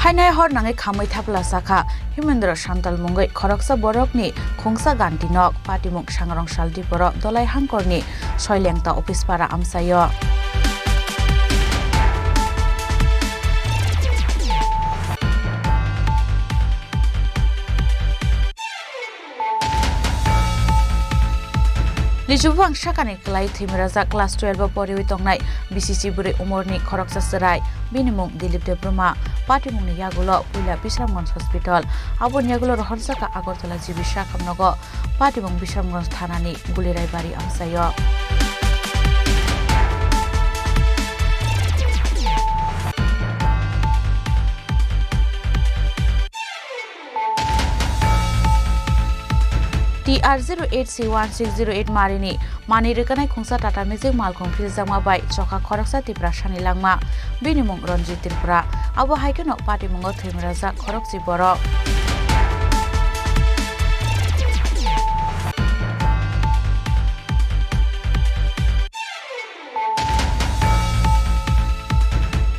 Hainai hor nangwi khamwi thapla sakha Himendra Santal mungwi khoroksa borokni khungsa ganti nok. Patimung sangrong sal diporo Dolai Hangkorni Soilengta office para amchaio. Lijubuang sakani kwlai thwimirajak class twelve o poriwi tongnai bisichi bwrwi umorni khoroksa chwrai, bini mung Dilip Debbarma. Patimungni yagulo puila Bisramganj Hospital, aboni yagulo rohorjaka Agartala G B sakhamnogo. Patimung Bisramganj thanani Gulirai bari amchaio. T R zero eight C one six zero eight marini manwi rwkanai khungsa Tata Magic malkhung philjakma bai chokha khoroksa Tiprasani langma. Bini mung Ranjit Tripura. Abo hai kheno patimungo thwimirajak khorokchi borok.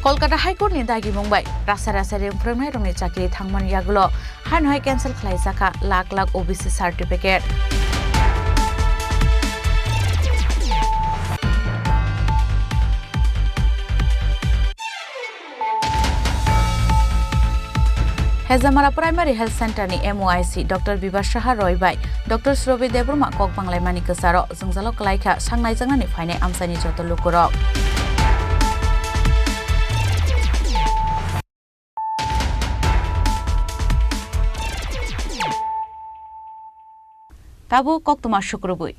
Kolkata High Court ni dagimung bai rasa rasa ring phwrwngnairokni chakiri thangmani yagulo haino hai cancel khlaijakha lakh lakh O B C certificate. Hejamara Primary Health Center ni M O I C Doctor Bibas Saha Roy bai Doctor Surobi Debbarma kok banglaimani kwcharo jwngjalo kwlaikha sangnaijaknani phainai amchaini joto lukurok. Tabuk koktwma sukrubwi.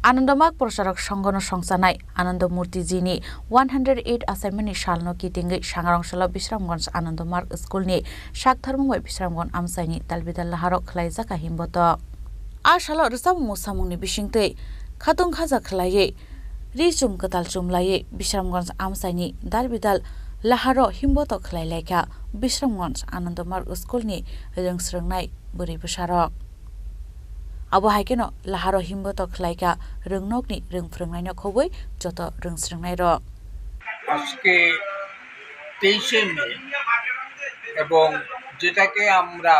Anandomarg Procharok Songhono songchanai Anando Murtijini one hundred eight achaimani salno kitingwi Sangrong salo Bisramganj Anandomarg School ni saktharmung bai Bisramganj amchaini dalbidal laharok khwlaijakha himbotok. A salo rwchapmung samungni bisingtwi khatung khaja khwlaiwi ri chum kwtal chum laiwi Bisramganj amchaini dalbidal laharo himbotok khwlai laikha Bisramganj Anandomarg School ni rwng swrwngnai bwrwi bwsarok. Abo hai kheno laharo himbotok khwlaikha rwngnokni rwng phwrwngnaino khobwi joto rwng swrwngnairok. আজকে তেইশে মে এবং যেটাকে আমরা,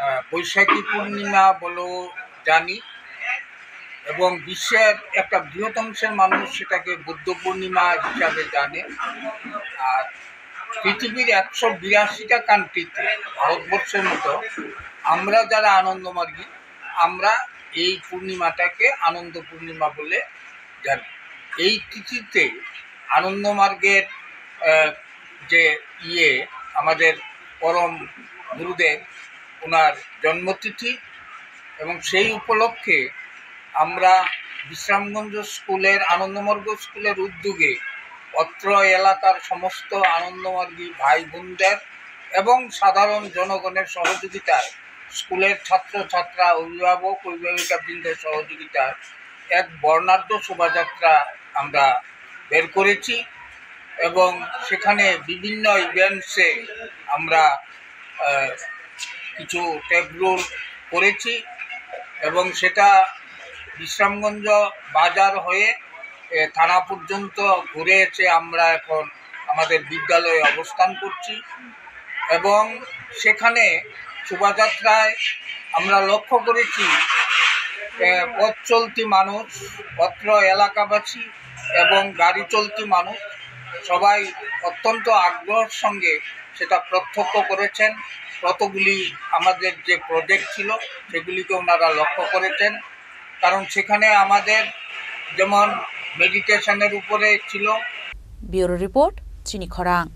আহ, বৈশাখী পূর্ণিমা বলেও জানি এবং বিশ্বের একটা বৃহৎ অংশের মানুষ সেটাকে বুদ্ধ পূর্ণিমা হিসাবে জানে। আর পৃথিবীর একশো বিরাশিটা কান্ট্রিতে ভারতবর্ষের মতো আমরা যারা আনন্দমার্গী, আমরা এই পূর্ণিমাটাকে আনন্দ পূর্ণিমা বলে জানি। এই তিথিতে আনন্দমার্গের, আহ, যে ইয়ে, আমাদের পরম গুরুদেব, ওনার জন্মতিথি, এবং সেই উপলক্ষে আমরা বিশ্রামগঞ্জ স্কুলের, আনন্দমার্গ স্কুলের উদ্যোগে অত্র এলাকার সমস্ত আনন্দমার্গী ভাই বোনদের এবং সাধারণ জনগণের সহযোগিতায়, স্কুলের ছাত্র ছাত্রা, অভিভাবক অভিভাবিকা বৃন্দের সহযোগিতায় এক বর্ণাঢ্য শোভাযাত্রা আমরা বের করেছি এবং সেখানে বিভিন্ন ইভেন্টসে আমরা, আহ, কিছু ট্যাবলোর করেছি এবং সেটা বিশ্রামগঞ্জ বাজার হয়ে, এ, থানা পর্যন্ত ঘুরে এসে আমরা এখন আমাদের বিদ্যালয়ে অবস্থান করছি এবং সেখানে শোভাযাত্রায় আমরা লক্ষ্য করেছি, এ, পথ চলতি মানুষ, অত্র এলাকাবাসী এবং গাড়ি চলতি মানুষ সবাই অত্যন্ত আগ্রহের সঙ্গে সেটা প্রত্যক্ষ করেছেন। কতগুলি আমাদের যে প্রজেক্ট ছিল সেগুলিকে ওনারা লক্ষ্য করেছেন, কারণ সেখানে আমাদের যেমন মেডিটেশনের উপরে ছিল। Bureau report, Chini Khorang.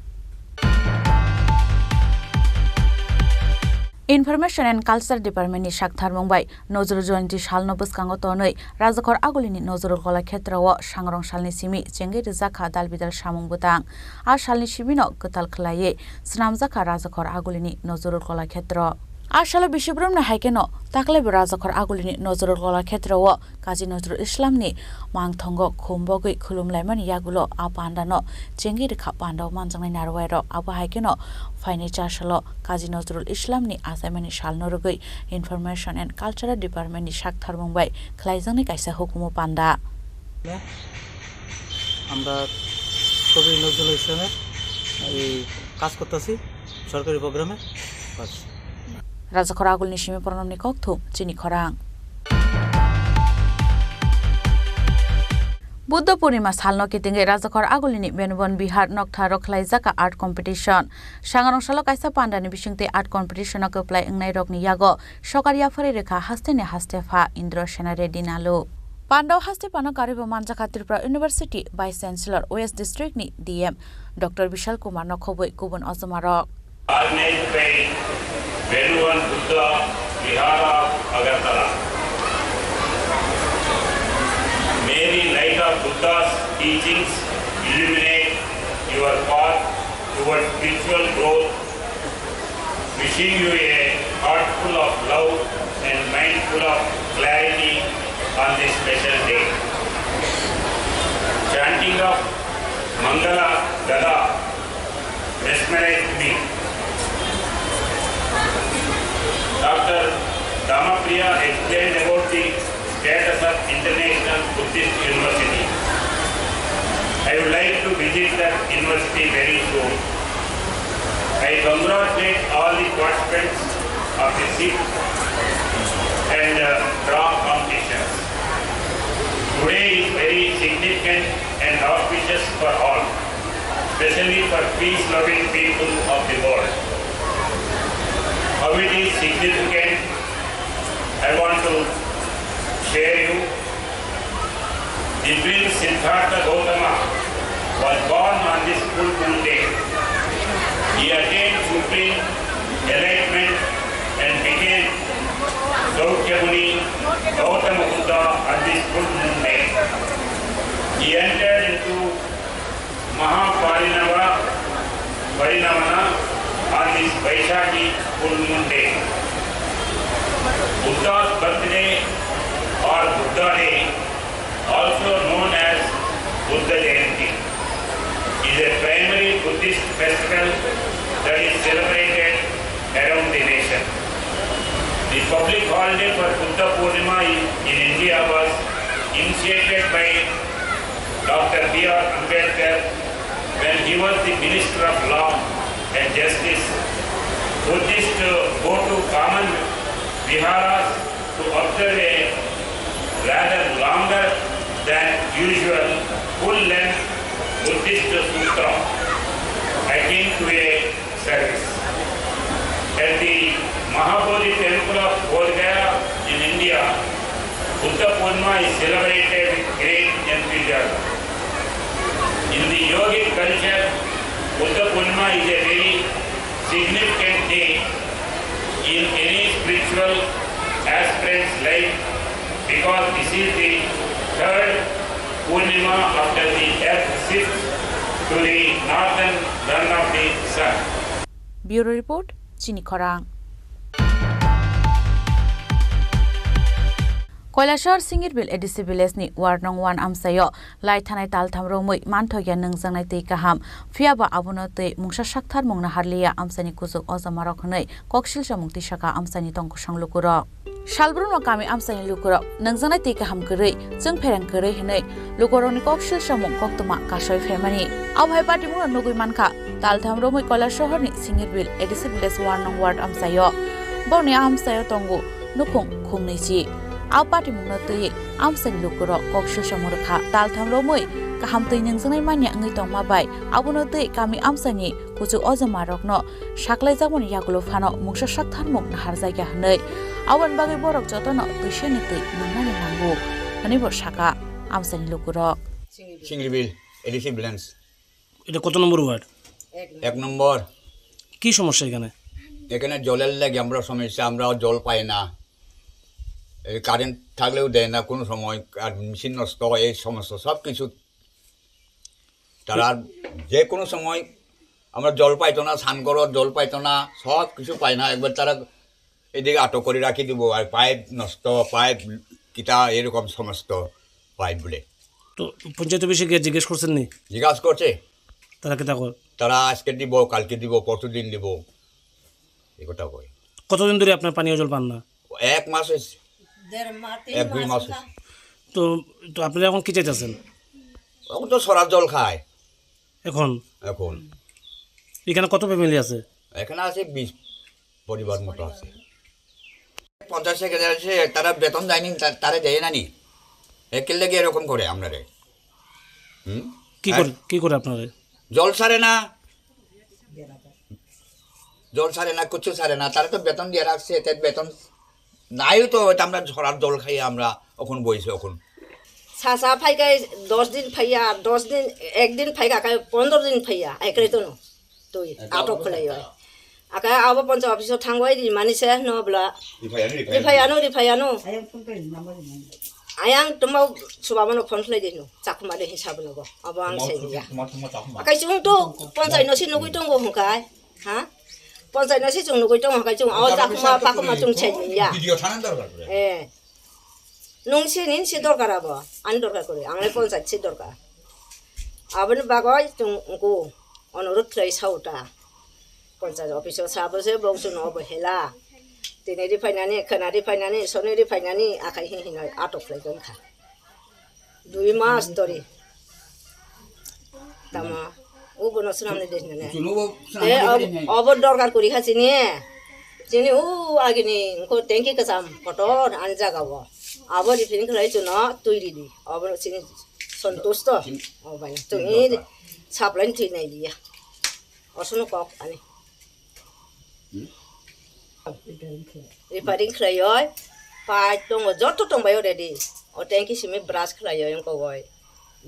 Information and Culture Department ni saktharmung bai Nozrul Jayanti salno bwskango tonwi Rajakhor Agulini Nozrul Kola Khetrao Sangrong salni simi chengwi rwjakha dalbidal samung bwtang. A salni simino kwtal khwlaiwi swnamjakha Rajakhor Agulini Nozrul Kola Khetro. A salo bisibrumni hai kheno taklaibo Rajakhor Agulini Nozrul Kola Khetrao Kazi Nozrul Islamni mangthongo khum bogwi khulumlaimani yagulo a pandano chengwi rwkha pandao manjaknai narwai rok. Abo hai kheno phainai chasalo Kazi Nozrul Islamni achaimani salno rwgwi Information and Cultural Department ni saktharmung bai khwlaijaknai kaisa hukumu panda. আমরা কবি নজরুল ইসলামের এই কাজ করতেছি সরকারি প্রোগ্রামে। বাস। Rajakhor Agulini simi Pranamni kokthum, Chini Khorang. Buddha Purnima salno kitingwi Rajakhor Agulini Benubon Bihar noktharo khwlaijakha art competition. Sangrong salo kaisa pandani bisingtwi art competition-o kwplai wngnairokni yago sokar yaphari rwkha hasteni haste pha Indra Sena Reddy Nalu. Pandao haste phano karwibo manjakha Tripura University Vice Chancellor West District ni D M Doctor Bishal Kumar no khobwi kubun ojomarok. Organized by Venuvan Buddha Vihara, Agartala. May the light of Buddha's teachings illuminate your path towards spiritual growth. Wishing you a heart full of love and mind full of clarity on this special day. Chanting of Mangala Gada mesmerized me. Doctor Damapriya explained about the status of International Buddhist University. I would like to visit that university very soon. I congratulate all the participants of the sip and, uh, draw competitions. Today is very significant and auspicious for all. especially for peace-loving people of the world. How it is significant, I want to share you. The twin Siddhartha Gautama was born on this full moon day. He attained supreme enlightenment and became Shakyamuni Gautama Buddha on this full moon day. He entered into Mahaparinava Parinamana on this Vaishakhi full moon day. Buddha's birthday or Buddha Day, also known as Buddha Jayanti, is a primary Buddhist festival that is celebrated around the nation. The public holiday for Buddha Purnima in, in India was initiated by Doctor B R Ambedkar when he was the Minister of Law and Justice. Buddhists go to common viharas to observe a rather longer than usual full-length Buddhist sutra akin to a service. At the Mahabodhi temple of Bodh Gaya in India, Buddha Purnima is celebrated with great enthusiasm. In the yogic culture, Buddha Purnima is a very significant day in any spiritual aspirant's life because this is the third Purnima after the earth shifts to the northern run of the sun. Bureau Report, Chini Khorang. Koilashahar Singirbil A D C village ni ward nong one amchaio lai thanai taltham romwi manthokya nwngjaknai twi kaham, phiyaba abono twi mungsa sakthar mungna harliya amchaini kuchuk ojamarok hwnwi koksil chamung twi saka amchaini tongkosong lukurok. Salbrumno kami amchaini lukurok nwngjaknai twi kaham kwrwi, chwng phereng kwrwi hwnwi lukurokni koksil chamung koktwma kasoi phaimani. Abo hai patimungno nugwi mankha, taltham romwi Koilashahar ni Singirbil A D C village one nong ward amchaio. Boni amchaio tongo nukhung khungnwi chi. A patimungno twiwi amchaini lukurok koksil chamung rwkha. Taltham romwi kaham twi nwngjaknai manya wngwi tongma bai abono twi kami amchaini kuchuk ojamarokno saklaijakmani yagulo phano mungsa saktharmung naharjakya hwnwi. Aboni bagwi borok jotono twisani twi nungnani nango hwnwi bo saka amchaini lukurok. Singribil, A D C village. এটা কত নম্বর ওয়ার্ড? এক নম্বর। কি সমস্যা এখানে? এখানে জলের লেগে আমরা সমস্যা, আমরা জল পাই না। এই কারেন্ট থাকলেও দেয় না কোনো সময়, আর মেশিন নষ্ট হয়, এই সমস্ত সব কিছু। তারা যে কোনো সময় আমরা জল পাইতো না, স্নান করার জল পাইতো না, সব কিছু পাই না। একবার তারা এদিকে আটক করে রাখি দিব, আর পাইপ নষ্ট, পাইপ কিতা এরকম সমস্ত পাইপ বলে। তো পঞ্চায়েত অফিসে গিয়ে জিজ্ঞেস করছেন নি? জিজ্ঞাসা করছে। তারা কিতা কয়? তারা আজকে দিব, কালকে দিব, পরশু দিন দিব, এ কথা কয়। কতদিন ধরে আপনার পানীয় জল পান না? এক মাস হয়েছে। দেড় মাস, তিন এক দুই মাস মাস হয়েছে। তো, তো আপনারা এখন কি চাইতেছেন? এখন তো সরার জল খায়। এখন? এখন। এখানে কত ফ্যামিলি আছে? এখানে আছে বিশ পরিবার মতো আছে। পঞ্চাশ সেক্রেটারি আছে, তারা বেতন দেয়নি, তা-, তারা দেয় না নি? একের লেগে এরকম করে আপনারে। হুম? কি আর করে, কি করে আপনারে? জল ছাড়ে না। জল ছাড়ে না, কিচ্ছু ছাড়ে না, তারা তো বেতন দিয়ে রাখছে, তাই বেতন নাইও তো, হয়তো আমরা ঝরার জল খাই, আমরা এখন বইছে এখন। সাসা ফাইগাই দশ দিন ফাইয়া, দশ দিন, একদিন ফাইগা, কাই পনেরো দিন ফাইয়া, একরে তো নো, তুই আটক খোলাই হয়। আকা আবো পঞ্চায়েত অফিসে থাংবাই রি মানিসে নো বলা। রিফাইয়ানো, রিফাইয়ানো। রিফাইয়ানো, রিফাইয়ানো। Ayang tuma subamano phone khlai dino, chakuma de hinsa bono go, abo ang sai dia. Akai chung to, ponsai no si nugui tongo hongkai, ha? Ponsai no si chung nugui tongo hongkai chung, o chakuma pakuma chung sai dia. Video thanan dorkar kore. Eh. Nung si nin si dorkar abo, ani dorkar kore, ang le ponsai si dorkar. Aboni bagoi chung go, onurut khlai sauta. Ponsai office o sabo se bongsu no bo hela. Tini ri phainani, khana ri phainani, soni ri phainani, akai hi hinoi atok lai gon kha. Dui mas tori. Tama, u bono sunam ni deh nene. Te ob-, obo dorkar kuri kha chini. Chini u agini, ko tengki kasam, kotor, an jaga bo. Abo ri phin khlai chuno, tui ri di. Obo chini santusto. O bai, tui Saplai thwi nai liya. Osono kok ani. Hmm? Repairing khlaioi, pipe tongo, joto tongbaio ready. O tanki simi brush khlaioi wngkogoi.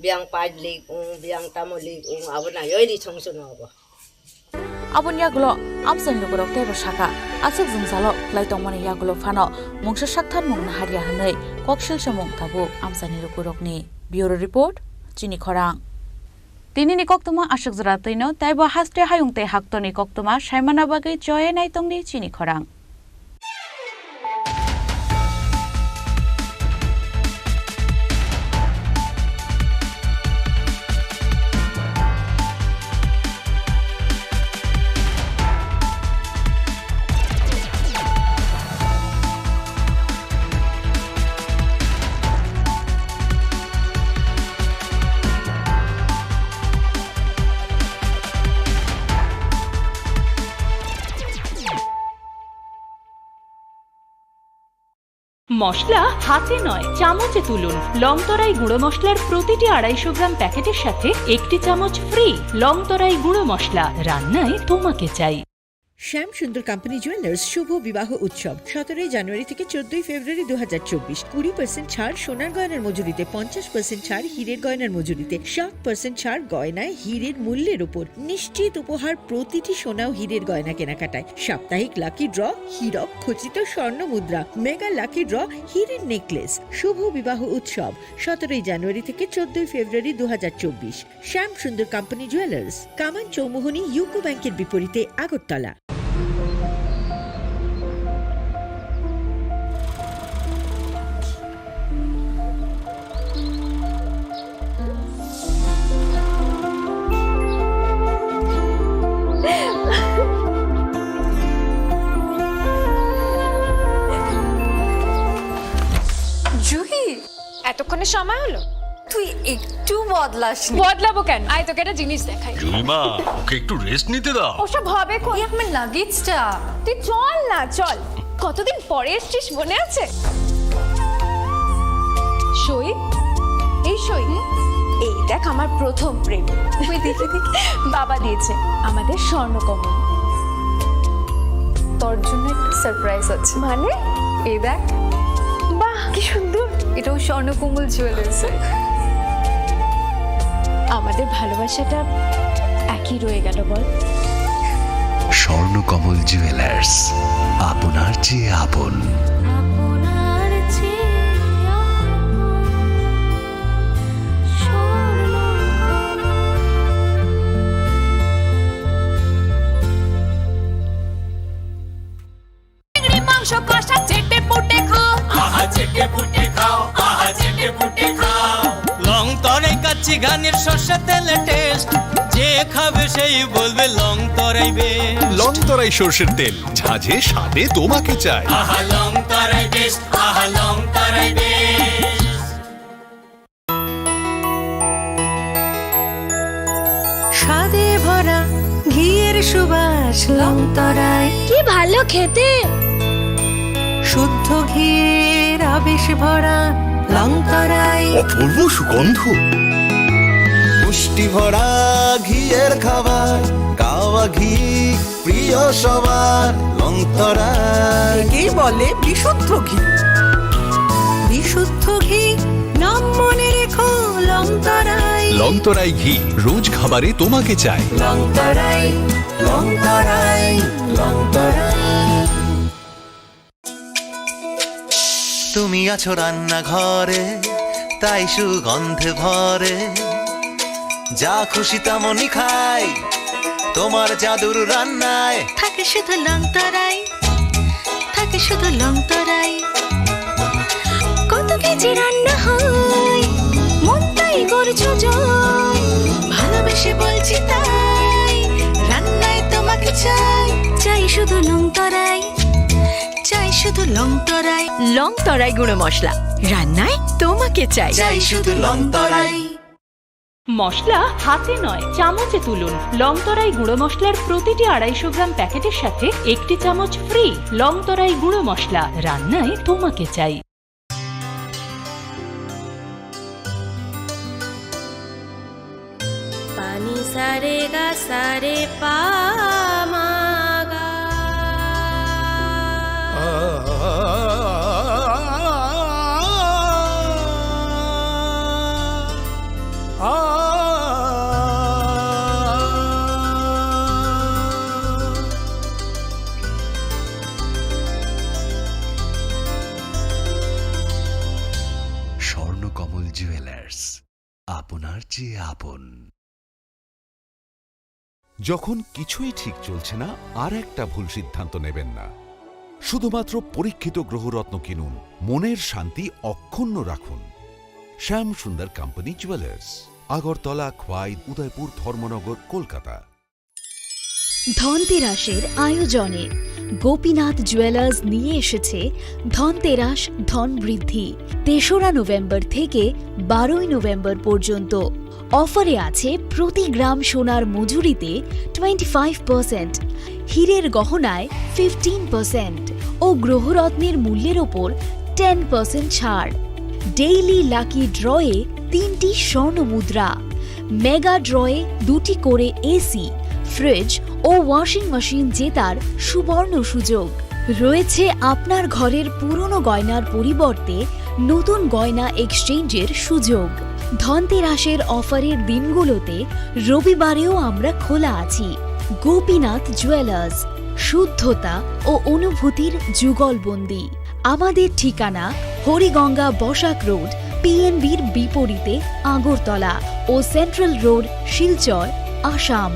Biyang pipe leak wng, biyang tamo leak wng, abo naioi ri thong suno abo. Aboni yagulo amchaini lukurok teibo sakha, aswk jwngjalo khlai tongmani yagulo phano mungsa saktharmung naharya hwnwi koksil samung tabuk amchaini lukurokni. Bureau report, Chini Khorang. Tinini koktwma aswk jora twino, teibo haste hayung tei haktorni koktwma saimana bagwi choya nai tongdi Chini Khorang. মশলা হাতে নয়, চামচে তুলুন। লংতরাই গুঁড়ো মশলার প্রতিটি আড়াইশো গ্রাম প্যাকেটের সাথে একটি চামচ ফ্রি। লংতরাই গুঁড়ো মশলা, রান্নায় তোমাকে চাই। শ্যাম সুন্দর কোম্পানি জুয়েলার্স শুভ বিবাহ উৎসব সতেরোই জানুয়ারি থেকে চোদ্দই ফেব্রুয়ারি দু হাজার চব্বিশ। কুড়ি পার্সেন্ট ছাড় সোনার গয়নার মজুরিতে, পঞ্চাশ পার্সেন্ট ছাড় হীরের গয়নার মজুরিতে, সাত পার্সেন্ট ছাড় গয়নায় হীরের মূল্যের উপর। নিশ্চিত উপহার প্রতিটি সোনা ও হীরের গয়না কেনাকাটায়। সাপ্তাহিক লাকি ড্র, হীরক খচিত স্বর্ণ মুদ্রা, মেগা লাকি ড্র, হীরের নেকলেস। শুভ বিবাহ উৎসব সতেরোই জানুয়ারি থেকে চোদ্দই ফেব্রুয়ারি দু হাজার চব্বিশ। শ্যাম সুন্দর কোম্পানি জুয়েলার্স, কামান চৌমুহনী ইউকো ব্যাংকের বিপরীতে আগরতলা। জুহি, এতক্ষণে সময় হলো? তুই একটু বদলাসনি। বদলাবো কেন? আয়, তোকে একটা জিনিস দেখাই। জুলিমা, ওকে একটু রেস্ট নিতে দাও। ওসব হবে কোন? এই আমার লাগেজটা। তুই চল না, চল। কতদিন পরে এসছিস, মনে আছে? সই, এই সই। এই দেখ, আমার প্রথম প্রেম। ওই দেখি, দেখি। বাবা দিয়েছে আমাদের স্বর্ণকমল। তোর জন্য একটা সারপ্রাইজ আছে। মানে? এই দেখ। বাহ, কি সুন্দর। এটাও স্বর্ণকমল জুয়েলার্সের। আমাদের ভালোবাসাটা একই রয়ে গেল, বল? স্বর্ণকমল জুয়েলার্স, আপনার চেয়ে আপন। আপনার চেয়ে আপন। চিংড়ি মাংস কষা চেটে পুটে খাও। আহা, চেটে পুটে খাও, আহা, চেটে পুটে খাও। লংতরাই কাচ্চি ঘানির সর্ষে তেলে টেস্ট, যে খাবে সেই বলবে লংতরাই বেস্ট। লংতরাই সর্ষের তেল, ঝাঁঝে স্বাদে তোমাকে চাই। আহা, লংতরাই বেস্ট, আহা, লংতরাই বেস্ট। স্বাদে ভরা ঘিয়ের সুবাস লংতরাই। কি ভালো খেতে! শুদ্ধ ঘিয়ের আবেশ ভরা লংতরাই। অপূর্ব সুগন্ধ। পুষ্টি ভরা ঘিয়ের খাবার, গাওয়া ঘি প্রিয় সবার লংতরাই। একেই বলে বিশুদ্ধ ঘি। বিশুদ্ধ ঘি, নাম মনে রেখো লংতরাই। লংতরাই ঘি, রোজ খাবারে তোমাকে চাই। লংতরাই, লংতরাই, লংতরাই। তুমি আছো রান্নাঘরে, তাই সুগন্ধে ভরে। যা খুশি তেমনই খাই, তোমার জাদুর রান্নায়। থাকে শুধু লংতরাই, থাকে শুধু লংতরাই। কত কেজি রান্না হয়, মন তাই করছো জয়। ভালোবেসে বলছি তাই, রান্নায় তোমাকে চাই, চাই শুধু লংতরাই। চাই শুধু লংতরাই। লংতরাই গুঁড়ো মশলা, রান্নায় তোমাকে চাই। চাই শুধু লংতরাই। মশলা হাতে নয়, চামচে তুলুন। লংতরাই গুঁড়ো মশলার প্রতিটি আড়াইশো গ্রাম প্যাকেটের সাথে একটি চামচ ফ্রি। লংতরাই গুঁড়ো মশলা, রান্নায় তোমাকে চাই। পান Ni sa re ga sa re pa ma ga. Swarnakamal jewellers, আপনার চেয়ে আপন। যখন কিছুই ঠিক চলছে না, আর একটা ভুল সিদ্ধান্ত নেবেন না। শুধুমাত্র পরীক্ষিত গ্রহরত্ন কিনুন, মনের শান্তি অক্ষুণ্ণ রাখুন। শ্যাম সুন্দর কোম্পানি জুয়েলার্স, আগরতলা, খোয়াই, উদয়পুর, ধর্মনগর, কলকাতা। ধনতেরাসের আয়োজনে গোপীনাথ জুয়েলার্স নিয়ে এসেছে ধনতেরাস ধন বৃদ্ধি। তেসরা নভেম্বর থেকে বারোই নভেম্বর পর্যন্ত অফারে আছে প্রতি গ্রাম সোনার মজুরিতে টোয়েন্টি ফাইভ পার্সেন্ট, হীরের গহনায় ফিফটিন পার্সেন্ট ও গ্রহরত্নের মূল্যের ওপর টেন পার্সেন্ট ছাড়। ডেইলি লাকি ড্রয়ে তিনটি স্বর্ণ মুদ্রা, মেগা ড্রয়ে দুটি করে এসি, ফ্রিজ ও ওয়াশিং মেশিন জেতার সুবর্ণ সুযোগ। রয়েছে আপনার ঘরের পুরনো গয়নার পরিবর্তে নতুন গয়না এক্সচেঞ্জের সুযোগ। ধনতেরাসের অফারের দিনগুলোতে রবিবারেও আমরা খোলা আছি। গোপীনাথ জুয়েলার্স, শুদ্ধতা ও অনুভূতির যুগলবন্দি। আমাদের ঠিকানা হরিগঙ্গা বসাক রোড, পিএনবির বিপরীতে আগরতলা ও সেন্ট্রাল রোড, শিলচর, আসাম।